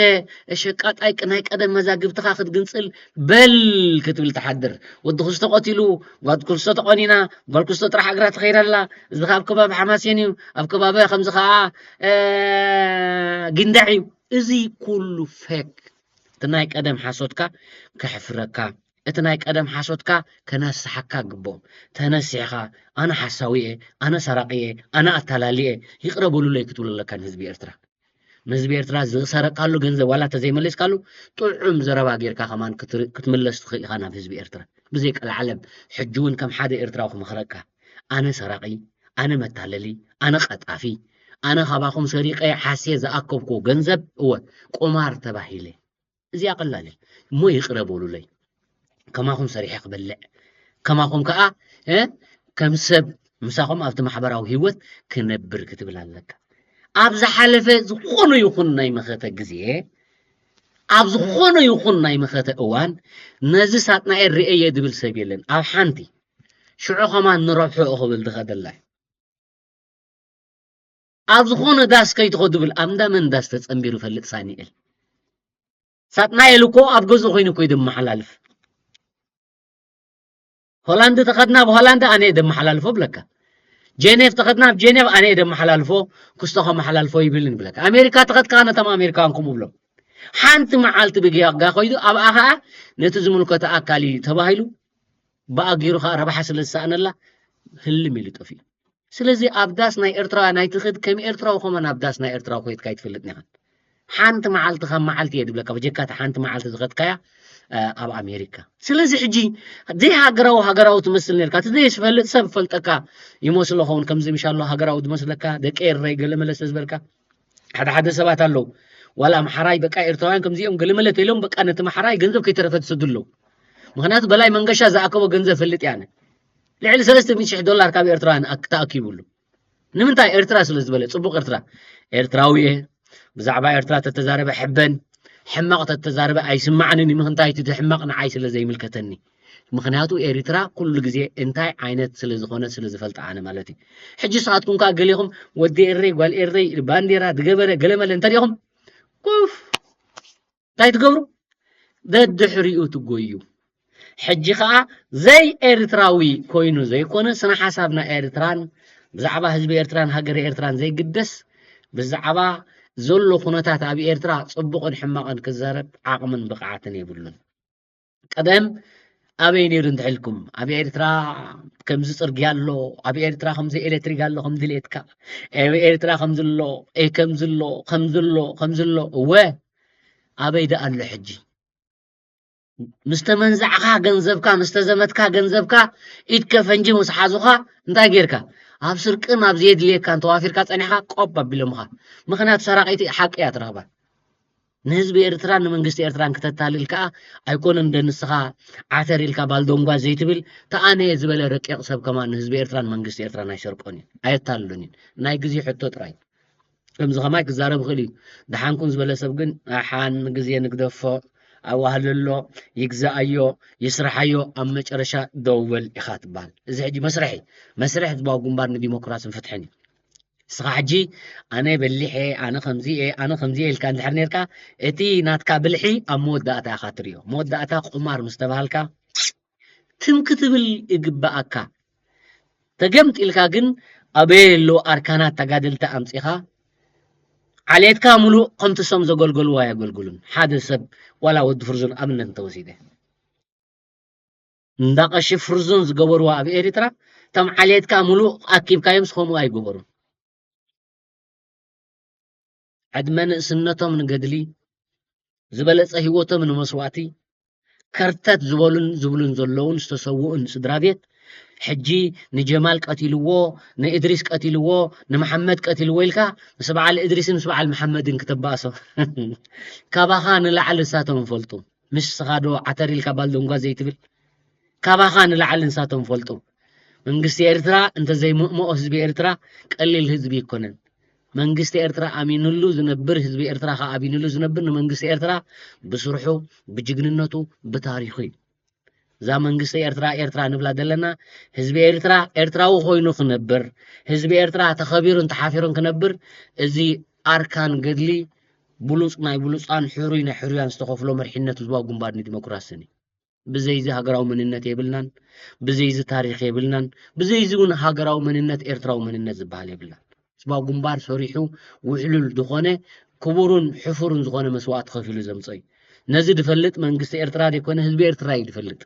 ሸቃጣይ ቅ-፣ ናይ ቀደም መዛግብትኻ ክትግንጽል በል ክትብል ትሓድር። ወዲ ክስቶ ቀቲሉ፣ ጓል ክስቶ ተቆኒና፣ ጓል ክስቶ ጥራሕ እግራ ትኸይድ ኣላ። እዚ ከኣ ኣብ ከባቢ ሓማሴን እዩ፣ ኣብ ከባቢ ከምዚ ከኣ፣ እ፣ ጊንዳዕ እዩ። እዚ ኩሉ ፌክ። እቲ ናይ ቀደም ሓሶትካ ከሕፍረካ፣ እቲ ናይ ቀደም ሓሶትካ ከነስሓካ ግብኦ። ተነሲሕኻ፣ ኣነ ሓሳዊ እየ፣ ኣነ ሰራቒ እየ፣ ኣነ ኣታላሊ እየ፣ ይቕረ በሉለይ ክትብሎ ኣለካ ንህዝቢ ኤርትራ። ንህዝቢ ኤርትራ ዝሰረቃሉ ገንዘብ ዋላ እንተዘይመሊስካሉ፣ ጥዑም ዘረባ ጌርካ ከማን ክትር-፣ ክትምለስ ትኽእል ኢኻ ናብ ህዝቢ ኤርትራ። ብዘይ ቀልዓለም፣ ሕጂ እውን ከም ሓደ ኤርትራዊ ክመኽረካ። ኣነ ሰራቒ፣ ኣነ መታለሊ፣ ኣነ ቀጣፊ፣ ኣነ ካባኹም ሰሪቐ ሓስየ ዝኣከብኩዎ ገንዘብ፣ እወ፣ ቁማር ተባሂለ። እዚኣ ቀላል እያ። እሞ ይቕረ በሉለይ። ከማኹም ሰሪሐ ክበልዕ፣ ከማኹም ከኣ፣ እ፣ ከም ሰብ ምሳኹም ኣብቲ ማሕበራዊ ህይወት ክነብር ክትብል ኣለካ። ኣብ ዝሓለፈ ዝኾነ ይኹን ናይ መኸተ ግዜ፣ ኣብ ዝኾነ ይኹን ናይ መኸተ እዋን፣ ነዚ ሳጥናኤል ርእየ ድብል ሰብ የለን። ኣብ ሓንቲ፣ ሽዑ ከማን ንረብሖ ክብል ዝኸደላ እዩ። ኣብ ዝኾነ ዳስ ከይትኸዱ ብል፣ ኣብ እንዳ መን ዳስ ተጸንቢሩ ይፈልጥ ሳኒኤል? ሳጥናኤል እኮ ኣብ ገዝኡ ኮይኑ እኮ እዩ ደመሓላልፍ። ሆላንድ ተኸድና ኣብ ሆላንድ ኣነ እየ ደመሓላልፎ ብለካ። ጄኔቭ ተኸድና ኣብ ጄኔቭ ኣነ እየ ደመሓላልፎ፣ ክስቶ ከመሓላልፎ ይብልን ብለካ። ኣሜሪካ ተኸድካ ነቶም ኣሜሪካውያን ከምኡ ብሎም። ሓንቲ መዓልቲ ብጌጋ ከይዱ ኣብኣ ኸኣ ነቲ ዝምልከቶ ኣካል እዩ ተባሂሉ፣ ብኣ ገይሩ ኸኣ ረብሓ ስለ ዝሰኣነላ ህልም ኢሉ ጠፊኡ። ስለዚ ኣብ ዳስ ናይ ኤርትራውያን ኣይትኽድ፣ ከም ኤርትራዊ ከማን ኣብ ዳስ ናይ ኤርትራዊ ኮይትካ ኣይትፈልጥን ኢኻ። ሓንቲ መዓልቲ ካብ መዓልቲ እየ ድብለካ፣ በጀካ እታ ሓንቲ መዓልቲ ዝኸድካያ፣ ኣብ ኣሜሪካ። ስለዚ ሕጂ ዘይሃገራዊ ሃገራዊ ትመስል ነርካ። እቲ ዘይፈልጥ ሰብ ፈልጠካ ይመስሎ ኸውን። ከምዚ ምሻሎ ሃገራዊ ዝመስለካ ደቂ ኤረይ ገለመለ ስለ ዝበልካ ሓደ ሓደ ሰባት ኣለዉ። ዋላ ኣምሓራይ በቃ ኤርትራውያን ከምዚኦም ገለመለ ተኢሎም በቃ ነቲ ኣምሓራይ ገንዘብ ከይተረፈ ትሰዱ ኣለዉ። ምኽንያቱ በላይ መንገሻ ዝኣከቦ ገንዘብ ፈልጥ ያነ ልዕሊ ሰለስተ ሚእቲ ሽሕ ዶላር ካብ ኤርትራውያን ኣክ- ተኣኪቡሉ። ንምንታይ? ኤርትራ ስለ ዝበለ ጽቡቕ ኤርትራ ኤርትራዊ እየ። ብዛዕባ ኤርትራ ተተዛረበ ሕበን ሕማቕ ተተዛረበ ኣይስማዕንን እዩ። ምኽንታይ እቲ ሕማቕ ንዓይ ስለ ዘይምልከተኒ። ምኽንያቱ ኤርትራ ኩሉ ግዜ እንታይ ዓይነት ስለ ዝኾነ ስለ ዝፈልጣ ኣነ ማለት እዩ። ሕጂ ንስኻትኩም ከኣ ገሊኹም ወዲ ኤረይ ጓል ኤረይ ባንዴራ ዝገበረ ገለመለ እንተዲኹም ኩፍ እንታይ ትገብሩ? ደድሕሪኡ ትጎዩ። ሕጂ ኸኣ ዘይ ኤርትራዊ ኮይኑ ዘይኮነ ስነ ሓሳብ ናይ ኤርትራን ብዛዕባ ህዝቢ ኤርትራን ሃገረ ኤርትራን ዘይግደስ ብዛዕባ ዘሎ ኩነታት ኣብ ኤርትራ ጽቡቕን ሕማቕን ክዛረብ ዓቕምን ብቕዓትን የብሉን። ቀደም ኣበይ ነይሩ እንተሕልኩም ኣብ ኤርትራ ከምዚ ጽርግያ ኣሎ፣ ኣብ ኤርትራ ከምዚ ኤሌክትሪክ ኣሎ፣ ከምዚ ሌትካ ኣብ ኤርትራ ከምዚ ኣሎ፣ ኤ ከምዚ ኣሎ፣ ከምዚ ኣሎ፣ ከምዚ ኣሎ። እወ ኣበይ ደኣ ኣሎ ሕጂ? ምስ ተመንዛዕካ ገንዘብካ፣ ምስ ተዘመትካ ገንዘብካ፣ ኢድከ ፈንጂ ምስ ሓዙኻ እንታይ ጌርካ? ኣብ ስርቅን ኣብ ዘየድልየካን ተዋፊርካ ጸኒሕካ ቆብ ኣቢሎምኻ። ምኽንያቱ ሰራቒት ሓቂ እያ ትረኽባ። ንህዝቢ ኤርትራን ንመንግስቲ ኤርትራን ክተታልል ከኣ ኣይኮነን ደ ንስኻ ዓተር ኢልካ ባልዶንጓ ዘይትብል ተኣነየ ዝበለ ረቂቕ ሰብ ከማን ንህዝቢ ኤርትራን መንግስቲ ኤርትራን ኣይሰርቆን እዩ ኣየታልሉን እዩ ናይ ግዜ ሕቶ ጥራይ። ከምዚ ከማይ ክዛረብ ይኽእል እዩ። ደሓንኩን ዝበለ ሰብ ግን ኣሓን ግዜ ንግደፎ ኣዋህልሎ ይግዛኣዮ ይስርሓዮ ኣብ መጨረሻ ደውበል ኢኻ ትበሃል። እዚ ሕጂ መስርሒ መስርሒ ህዝባዊ ግንባር ንዲሞክራስን ፍትሕን እዩ። ንስኻ ሕጂ ኣነ በሊሕ እየ ኣነ ከምዚ እየ ኣነ ከምዚ እየ ኢልካ እንድሕር ነርካ እቲ ናትካ ብልሒ ኣብ መወዳእታ ኢኻ ትሪኦ። መወዳእታ ቁማር ምስ ተባሃልካ ትም ክትብል ይግበኣካ። ተገምጢልካ ግን ኣበየ ኣለዉ ኣርካናት ተጋደልቲ ኣምጺኻ ዓሌትካ ሙሉእ ከምቲ ሶም ዘገልገልዎ ኣየገልግሉን። ሓደ ሰብ ዋላ ወዲ ፍርዙን ኣብነት እንተወሲደ እንዳ ቀሺ ፍርዙን ዝገበርዎ ኣብ ኤርትራ እቶም ዓሌትካ ሙሉእ ኣኪብካዮም ስኸምኡ ኣይገበሩን። ዕድመ ንእስነቶም ንገድሊ ዝበለጸ ህይወቶም ንመስዋእቲ ከርተት ዝበሉን ዝብሉን ዘለውን ዝተሰውኡን ስድራ ቤት ሕጂ ንጀማል ቀቲልዎ ንእድሪስ ቀቲልዎ ንመሓመድ ቀቲልዎ ኢልካ ምስ በዓል እድሪስን ምስ በዓል መሓመድን ክተባእሶ ካባኻ ንላዕሊ ንሳቶም ይፈልጡ። ንስኻ ዶ ዓተር ኢልካ ባልደንጓ ዘይትብል? ካባኻ ንላዕሊ ንሳቶም ይፈልጡ። መንግስቲ ኤርትራ እንተዘይምእምኦ ህዝቢ ኤርትራ ቀሊል ህዝቢ ኣይኮነን። መንግስቲ ኤርትራ ኣሚንሉ ዝነብር ህዝቢ ኤርትራ ከኣ ኣሚንሉ ዝነብር ንመንግስቲ ኤርትራ ብስርሑ ብጅግንነቱ ብታሪኹ እዩ። እዛ መንግስቲ ኤርትራ ኤርትራ ንብላ ዘለና ህዝቢ ኤርትራ ኤርትራዊ ኮይኑ ክነብር ህዝቢ ኤርትራ ተኸቢሩን ተሓፊሩን ክነብር እዚ ኣርካን ገድሊ ብሉፅ ናይ ብሉፃን ሕሩይ ናይ ሕሩያን ዝተኸፍሎ መሪሕነት ህዝባዊ ግንባር ንዲሞክራስን እዩ። ብዘይዚ ሃገራዊ መንነት የብልናን፣ ብዘይዚ ታሪኽ የብልናን፣ ብዘይዚ እውን ሃገራዊ መንነት ኤርትራዊ መንነት ዝበሃል የብልናን። ህዝባዊ ግንባር ሰሪሑ ውሕሉል ዝኾነ ክቡርን ሕፉርን ዝኾነ መስዋእቲ ከፊሉ ዘምፀ እዩ። ነዚ ድፈልጥ መንግስቲ ኤርትራ ዘይኮነ ህዝቢ ኤርትራ እዩ ድፈልጥ።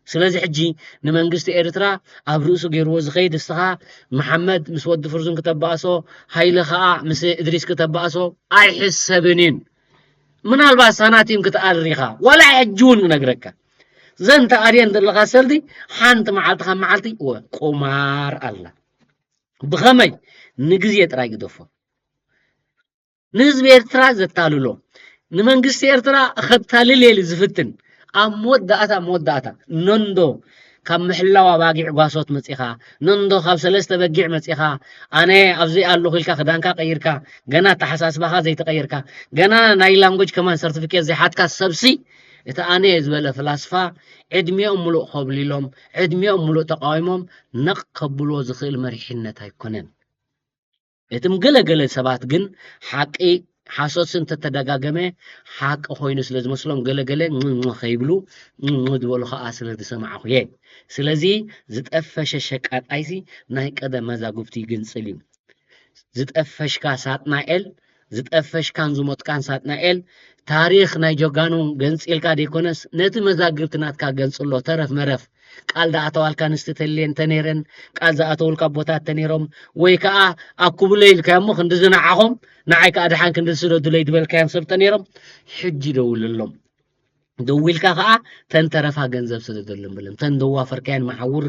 ስለዚ ሕጂ ንመንግስቲ ኤርትራ ኣብ ርእሱ ገይርዎ ዝኸይድ እስኻ መሓመድ ምስ ወዲ ፍርዙን ክተባእሶ ሃይለ ኸዓ ምስ እድሪስ ክተባእሶ ኣይሕሰብን እዩን። ምናልባት ሳናቲም ክትኣርር ኢኻ ዋላ ሕጂ እውን እነግረካ ዘን ተኣርየን ዘለኻ ሰልዲ ሓንቲ መዓልቲ ካብ መዓልቲ ወ ቁማር ኣላ። ብኸመይ ንግዜ ጥራይ ግደፎ። ንህዝቢ ኤርትራ ዘታልሎ ንመንግስቲ ኤርትራ ኸታልል የሊ ዝፍትን ኣብ መወዳእታ መወዳእታ ነንዶ ካብ ምሕላው ኣባጊዕ ጓሶት መጺኻ ነንዶ ካብ ሰለስተ በጊዕ መጺኻ ኣነ ኣብዚ ኣለኹ ኢልካ ክዳንካ ቀይርካ ገና ኣተሓሳስባኻ ዘይተቀየርካ ገና ናይ ላንጎጅ ከማን ሰርቲፊኬት ዘይሓትካ ሰብሲ እቲ ኣነ ዝበለ ፍላስፋ ዕድሚኦም ሙሉእ ኮብሊሎም ዕድሚኦም ሙሉእ ተቃዊሞም ነቕ ከብልዎ ዝኽእል መሪሕነት ኣይኮነን። እትም ገለገለ ሰባት ግን ሓቂ ሓሶት እንተተደጋገመ ሓቂ ኮይኑ ስለ ዝመስሎም ገለገለ ಞ ከይብሉ ಞ ዝበሉ ከዓ ስለ ዝሰማዕኹ እየ። ስለዚ ዝጠፈሸ ሸቃጣይሲ ናይ ቀደም መዛግብቱ ይግንፅል እዩ። ዝጠፈሽካ ሳጥናኤል ዝጠፈሽካን ዝሞትካን ሳጥናኤል ታሪኽ ናይ ጀጋኑ ገንፂልካ ደይኮነስ ነቲ መዛግብቲ ናትካ ገንፅሎ ተረፍ መረፍ ቃል ዝኣተዋልካ ኣንስቲ ተልየን ተነይረን ቃል ዝኣተውልካ ኣቦታት ተነይሮም ወይ ከዓ ኣኩብሎ ኢልካዮ እሞ ክንድዚ ንዓኹም ንዓይ ከዓ ድሓን ክንድዚ ስደዱለይ ዝበልካዮም ሰብ ተነይሮም ሕጂ ደውልሎም። ደዊልካ ከዓ ተን ተረፋ ገንዘብ ስደደሎም ብሎም። ተን ደዋፈርካየን መሓውር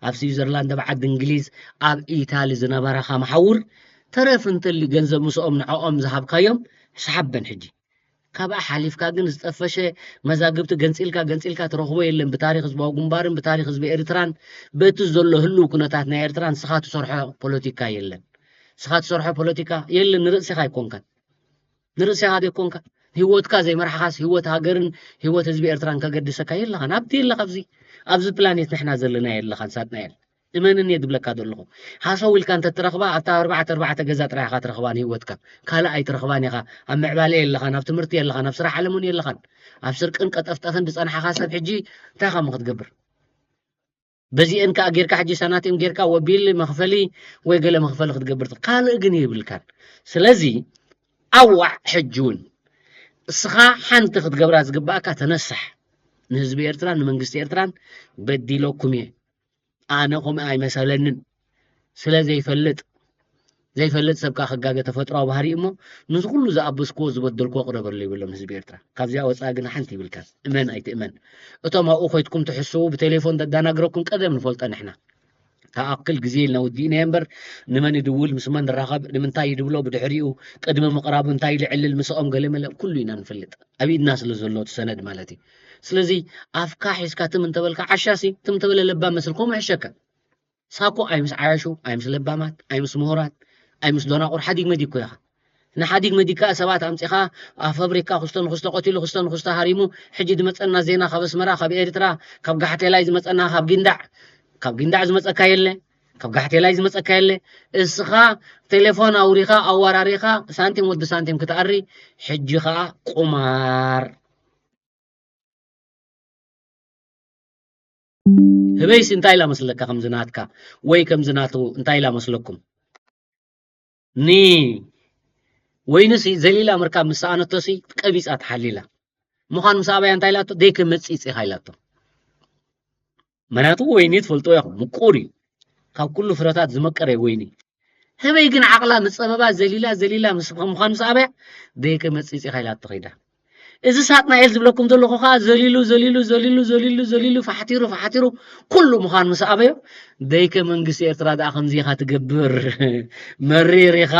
ኣብ ስዊዘርላንድ፣ ኣብ ዓዲ እንግሊዝ፣ ኣብ ኢታሊ ዝነበራኻ መሓውር ተረፍ እንተሊ ገንዘብ ምስኦም ንዕኦም ዝሃብካዮም ስሓበን ሕጂ። ካብኣ ሓሊፍካ ግን ዝጠፈሸ መዛግብቲ ገንፂልካ ገንፂልካ ትረኽቦ የለን። ብታሪክ ህዝባዊ ግንባርን ብታሪክ ህዝቢ ኤርትራን በቲ ዘሎ ህልው ኩነታት ናይ ኤርትራ ንስኻ ትሰርሖ ፖለቲካ የለን። ንስኻ ትሰርሖ ፖለቲካ የለን። ንርእስኻ ኣይኮንካን። ንርእስኻ ዘይኮንካ ህይወትካ ዘይመራሕኻስ ህይወት ሃገርን ህይወት ህዝቢ ኤርትራን ከገድሰካ የለኻን። ኣብቲ የለኻ ኣብዚ ኣብዚ ፕላኔት ንሕና ዘለና የለኻን ሳጥናኤል። እመንኒ እየ ዝብለካ ዘለኹ። ሃሰው ኢልካ እንተትረኽባ ኣብታ ኣርባዕተ ኣርባዕተ ገዛ ጥራይ ኢኻ ትረኽባ ንህይወትካ። ካልእ ኣይትረኽባን ኢኻ። ኣብ ምዕባለ የለኻን፣ ኣብ ትምህርቲ የለኻን፣ ኣብ ስራሕ ዓለም እውን የለኻን። ኣብ ስርቅን ቀጠፍጠፍን ዝጸናሕኻ ሰብ ሕጂ እንታይ ኢኻ እሞ ክትገብር? በዚአን ከኣ ጌርካ ሕጂ ሳናቲም ጌርካ ወቢል መኽፈሊ ወይ ገለ መኽፈሊ ክትገብር ትኽ-፣ ካልእ ግን የብልካን። ስለዚ ኣዋዕ ሕጂ እውን እስኻ ሓንቲ ክትገብራ ዝግባእካ ተነሳሕ። ንህዝቢ ኤርትራን ንመንግስቲ ኤርትራን በዲለኩም እየ። ኣነ ከምኡ ኣይመሰለንን። ስለ ዘይፈልጥ፣ ዘይፈልጥ ሰብ ከኣ ክጋገ ተፈጥሯዊ ባህሪ እሞ፣ ነዚ ኩሉ ዝኣበስክዎ ዝበደልክዎ ቅረበሉ ይብሎም ህዝቢ ኤርትራ። ካብዚኣ ወጻኢ ግን ሓንቲ ይብልካን። እመን ኣይትእመን። እቶም ኣብኡ ኮይትኩም ትሕስዉ፣ ብቴሌፎን ዘዳናግረኩም ቀደም ንፈልጦ ንሕና። ተኣክል ግዜ ኢልና ወዲእናዮ እምበር፣ ንመን ይድውል፣ ምስ መን ንራኸብ፣ ንምንታይ ይድብሎ፣ ብድሕሪኡ ቅድሚ ምቕራቡ እንታይ ይልዕልል፣ ምስኦም ገለመለ፣ ኩሉ ኢና ንፈልጥ። ኣብ ኢድና ስለ ዘሎ እቲ ሰነድ ማለት እዩ። ስለዚ ኣፍካ ሒዝካ ትም እንተበልካ ዓሻሲ፣ ትም እንተበለ ለባም መስል፣ ከምኡ ይሕሸካ። ሳኮ ኣይ ምስ ዓያሹ፣ ኣይ ምስ ለባማት፣ ኣይ ምስ ምሁራት፣ ኣይ ምስ ዶናቑር ሓዲግ መዲግ እኮ ኢኻ። ንሓዲግ መዲግ ከኣ ሰባት ኣምጺኻ ኣብ ፋብሪካ ክስቶ ንክስቶ ቀቲሉ፣ ክስቶ ንክስቶ ሃሪሙ፣ ሕጂ ዝመጸና ዜና ካብ ኣስመራ፣ ካብ ኤርትራ፣ ካብ ጋሕቴላይ ዝመጸና፣ ካብ ጊንዳዕ፣ ካብ ጊንዳዕ ዝመጸካ የለ፣ ካብ ጋሕቴላይ ዝመጸካ የለ። እስኻ ቴሌፎን ኣውሪኻ፣ ኣወራሪኻ፣ ሳንቲም ወዲ ሳንቲም ክትኣሪ፣ ሕጂ ከኣ ቁማር። ህበይሲ እንታይ ኢላ መስለካ? ከምዚ ናትካ ወይ ከምዚ ናቱ እንታይ ኢላ መስለኩም? ኒ ወይንሲ ዘሊላ ምርካብ ምስ ሰኣነቶሲ ቀቢጻ ተሓሊላ። ምዃን ምስ ኣበያ እንታይ ኢላቶ? ደይከ መጺጽ ኢኻ ኢላቶ። ምኽንያቱ ወይኒ ትፈልጦ ኢኹም፣ ምቁር እዩ። ካብ ኩሉ ፍረታት ዝመቀረ እዩ ወይኒ። ህበይ ግን ዓቕላ ምስ ጸበባ ዘሊላ፣ ዘሊላ ምስ ምዃን ምስ ኣበያ ደይከ መጺጽ ኢኻ ኢላቶ ኸይዳ። እዚ ሳጥናኤል ዝብለኩም ዘለኹ ኸኣ ዘሊሉ፣ ዘሊሉ፣ ዘሊሉ፣ ዘሊሉ፣ ዘሊሉ፣ ፋሕቲሩ፣ ፋሕቲሩ፣ ኩሉ ምዃን ምስ ኣበዮ፣ ደይከ መንግስቲ ኤርትራ ደኣ ከምዚ ኢኻ ትገብር። መሪር ኢኻ።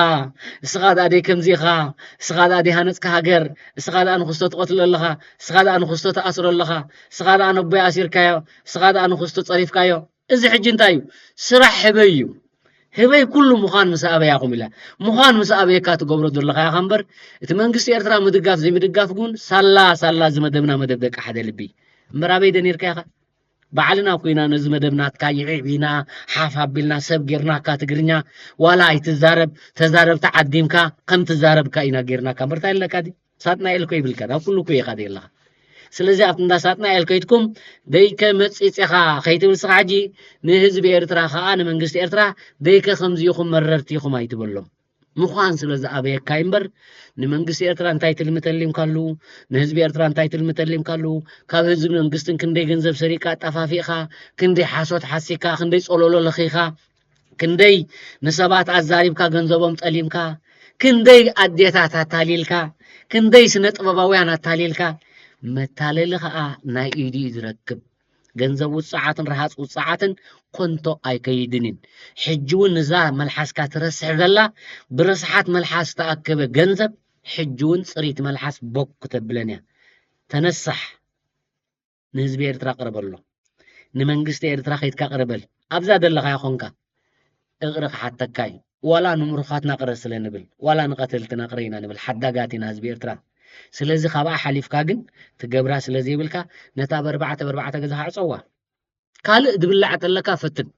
እስኻ ደኣ ደይ ከምዚ ኢኻ። እስኻ ደኣ ደይ ሃነጽካ ሃገር። እስኻ ደኣ ንኽስቶ ትቐትሎ ኣለኻ። እስኻ ደኣ ንኽስቶ ትኣስሮ ኣለኻ። እስኻ ደኣ ነቦይ ኣሲርካዮ። እስኻ ደኣ ንኽስቶ ጸሪፍካዮ። እዚ ሕጂ እንታይ እዩ? ስራሕ ህበይ እዩ። ህበይ ኩሉ ምዃን ምስ ኣበያኹም ኢላ። ምዃን ምስ ኣበየካ ትገብሮ ዘለኻ ኢኻ እምበር፣ እቲ መንግስቲ ኤርትራ ምድጋፍ ዘይምድጋፍ ግን ሳላ ሳላ እዚ መደብና መደብ ደቂ ሓደ ልቢ። እምበር ኣበይ ደኒርካ ኢኻ? ባዕልና እኮ ኢና ነዚ መደብ ናትካ ይዕዒና፣ ሓፍ ኣቢልና፣ ሰብ ጌርናካ ትግርኛ ዋላ ኣይትዛረብ፣ ተዛረብ ተዓዲምካ፣ ከም ትዛረብካ ኢና ጌርናካ። እምበር እንታይ ኣለካ ድዩ? ሳጥናኤል እኮ ይብልካ፣ ናብ ኩሉ እኮ ኢኻ ዘለኻ። ስለዚ ኣብቲ እንዳ ሳጥናኤል ከይድኩም ደይከ መጺጽኻ ከይትብል ንስኻ ሕጂ ንህዝቢ ኤርትራ ከኣ ንመንግስቲ ኤርትራ ደይከ ከምዚ ኢኹም መረርቲ ኢኹም ኣይትበሎም። ምዃን ስለ ዝኣበየካ እምበር ንመንግስቲ ኤርትራ እንታይ ትልሚ ተሊምካሉ፣ ንህዝቢ ኤርትራ እንታይ ትልሚ ተሊምካሉ፣ ካብ ህዝቢ መንግስትን ክንደይ ገንዘብ ሰሪቃ ኣጠፋፊእኻ፣ ክንደይ ሓሶት ሓሲካ፣ ክንደይ ጸሎሎ ለኺኻ፣ ክንደይ ንሰባት ኣዛሪብካ ገንዘቦም ጠሊምካ፣ ክንደይ ኣዴታት ኣታሊልካ፣ ክንደይ ስነ ጥበባውያን ኣታሊልካ። መታለሊ ኸኣ ናይ ኢዱ እዩ ዝረክብ። ገንዘብ ውጽዓትን ረሃጽ ውጽዓትን ኮንቶ ኣይከይድን እዩን። ሕጂ እውን ንዛ መልሓስካ ትረስሕ ዘላ ብረስሓት መልሓስ ዝተኣከበ ገንዘብ ሕጂ እውን ጽሪት መልሓስ ቦክ ክተብለን እያ። ተነሳሕ። ንህዝቢ ኤርትራ ቅረበሎ። ንመንግስቲ ኤርትራ ከይድካ ቅረበል። ኣብዛ ዘለኻዮ ኾንካ እቕሪ ክሓተካ እዩ። ዋላ ንምሩኻትና ቅረ ስለ ንብል፣ ዋላ ንቐተልትና ቅረ ኢና ንብል፣ ሓዳጋት ኢና ህዝቢ ኤርትራ። ስለዚ ካብኣ ሓሊፍካ ግን ትገብራ ስለ ዘይብልካ ነታ በርባዕተ በርባዕተ ገዛኻ ዕጸዋ። ካልእ ድብላዕ ተለካ ፈትን።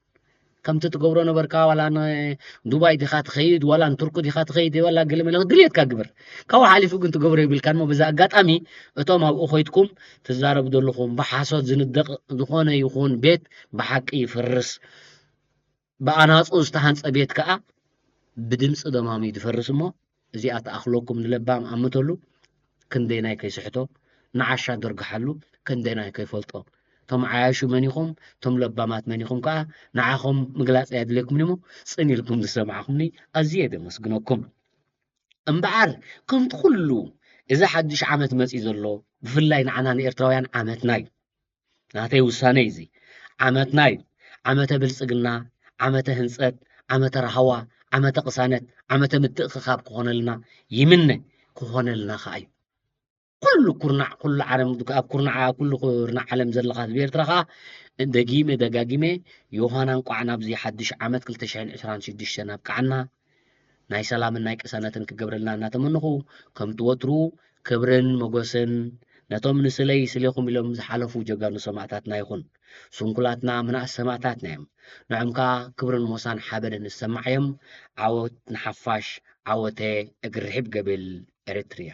ከምቲ ትገብሮ ነበርካ፣ ዋላ ንዱባይ ዲኻ ትኸይድ፣ ዋላ ንቱርኩ ዲኻ ትኸይድ፣ ዋላ ገለ መለ ድልየትካ ግበር። ካብኡ ሓሊፉ ግን ትገብሮ የብልካን እሞ፣ በዚ ኣጋጣሚ እቶም ኣብኡ ኮይድኩም ትዛረቡ ዘለኹም፣ ብሓሶት ዝንደቕ ዝኾነ ይኹን ቤት ብሓቂ ይፍርስ። ብኣናጹ ዝተሃንጸ ቤት ከኣ ብድምጺ ደማሚ ዝፈርስ እሞ፣ እዚኣ ትኣኽለኩም ንለባም ኣምተሉ፣ ክንደይናይ ከይስሕቶ፣ ንዓሻ ደርግሓሉ፣ ክንደይናይ ከይፈልጦ። እቶም ዓያሹ መን ኢኹም፣ እቶም ለባማት መን ኢኹም ከኣ፣ ንዓኹም ምግላጽ ኣየድልየኩምን እሞ፣ ጽን ኢልኩም ዝሰማዕኹምኒ ኣዝየ የመስግነኩም። እምበኣር፣ ከምቲ ኩሉ እዚ ሓድሽ ዓመት መጺኡ ዘሎ፣ ብፍላይ ንዓና ንኤርትራውያን ዓመትና እዩ። ናተይ ውሳነ እዩ እዚ። ዓመትና እዩ። ዓመተ ብልጽግና፣ ዓመተ ህንጸት፣ ዓመተ ራህዋ፣ ዓመተ ቅሳነት፣ ዓመተ ምትእኽኻብ ክኾነልና ይምነ፣ ክኾነልና ኸዓ እዩ። ኩሉ ኩርናዕ፣ ኩሉ ዓለም፣ ኣብ ኩርናዕ፣ ኣብ ኩሉ ኩርናዕ ዓለም ዘለኻ ህዝቢ ኤርትራ ኸዓ ደጊመ ደጋጊመ ዮሃና እንቋዕ ናብዚ ሓድሽ ዓመት ክልተ ሽሕን ዕስራን ሽዱሽተን ኣብቅዓና። ናይ ሰላምን ናይ ቅሳነትን ክገብረልና እናተመንኹ፣ ከምቲ ወትሩ ክብርን ሞገስን ነቶም ንስለይ ስሌኹም ኢሎም ዝሓለፉ ጀጋኑ ሰማእታትና ይኹን። ስንኩላትና ምናእስ ሰማእታትና እዮም። ንዖም ከኣ ክብርን ሞሳን ሓበንን ዝሰማዕ እዮም። ዓወት ንሓፋሽ፣ ዓወተ እግሪ ርሒብ ገብል ኤርትርያ።